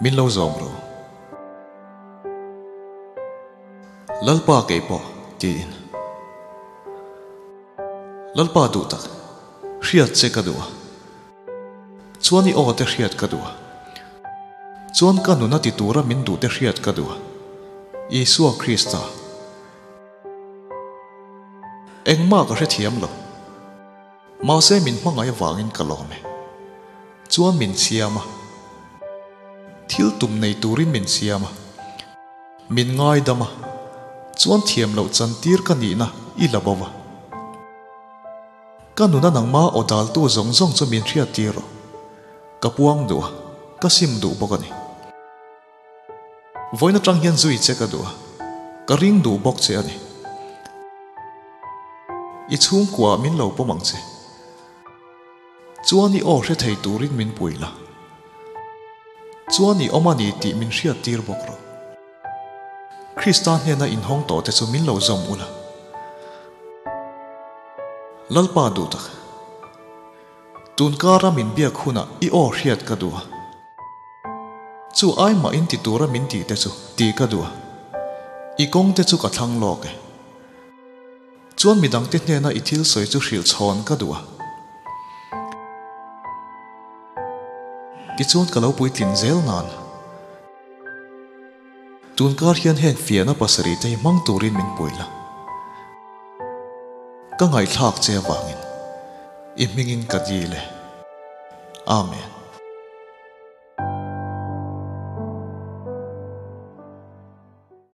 min lo zawm ru. Lalpa kei pawh tiin. Lalpa duh tak, hriat che ka duh a. Chuan i aw te hriat ka duh a. Chuan ka nuna ti tura min duh te hriat ka duh a. Isua Krista. Engmah ka hrethiam lo. Mahse min hmangaih avangin ka lawm e. Chuan min siam a. Thil tum nei turin min siam a, min ngaidam a, chuan thiam loh chantir ka nihna i la bo va. Ka nuna nangma aw daltu zawng zawng chu min hriattir rawh. Ka puang duh a, ka sim duh bawk a ni. Vawiin atang hian zui che ka duh a, ka ring duh bawk che a ni. I chhungkua min lo pawm ang che. Chuan i aw hre thei turin min pui la. Chuan i awm a ni tih min hriattir bawk rawh. Krista hnena inhawng tawh te chu min lo zawm ula. Lalpa duh tak. Tun kara min biak hunah i aw hriat ka duh a. Chu ai mah in ti tura min tih te chu tih ka duh a. I kawng te chu ka thlang lawk e. Chuan midangte hnena i thil sawi chu hrilh chhawn ka duh a. Tichuan ka lo puitlin zel nan. Tun kar hian heng fiahna pasarih te hi hmang turin min pui la. Ka ngaihthlak che avangin i hmingin ka dil e. Amen.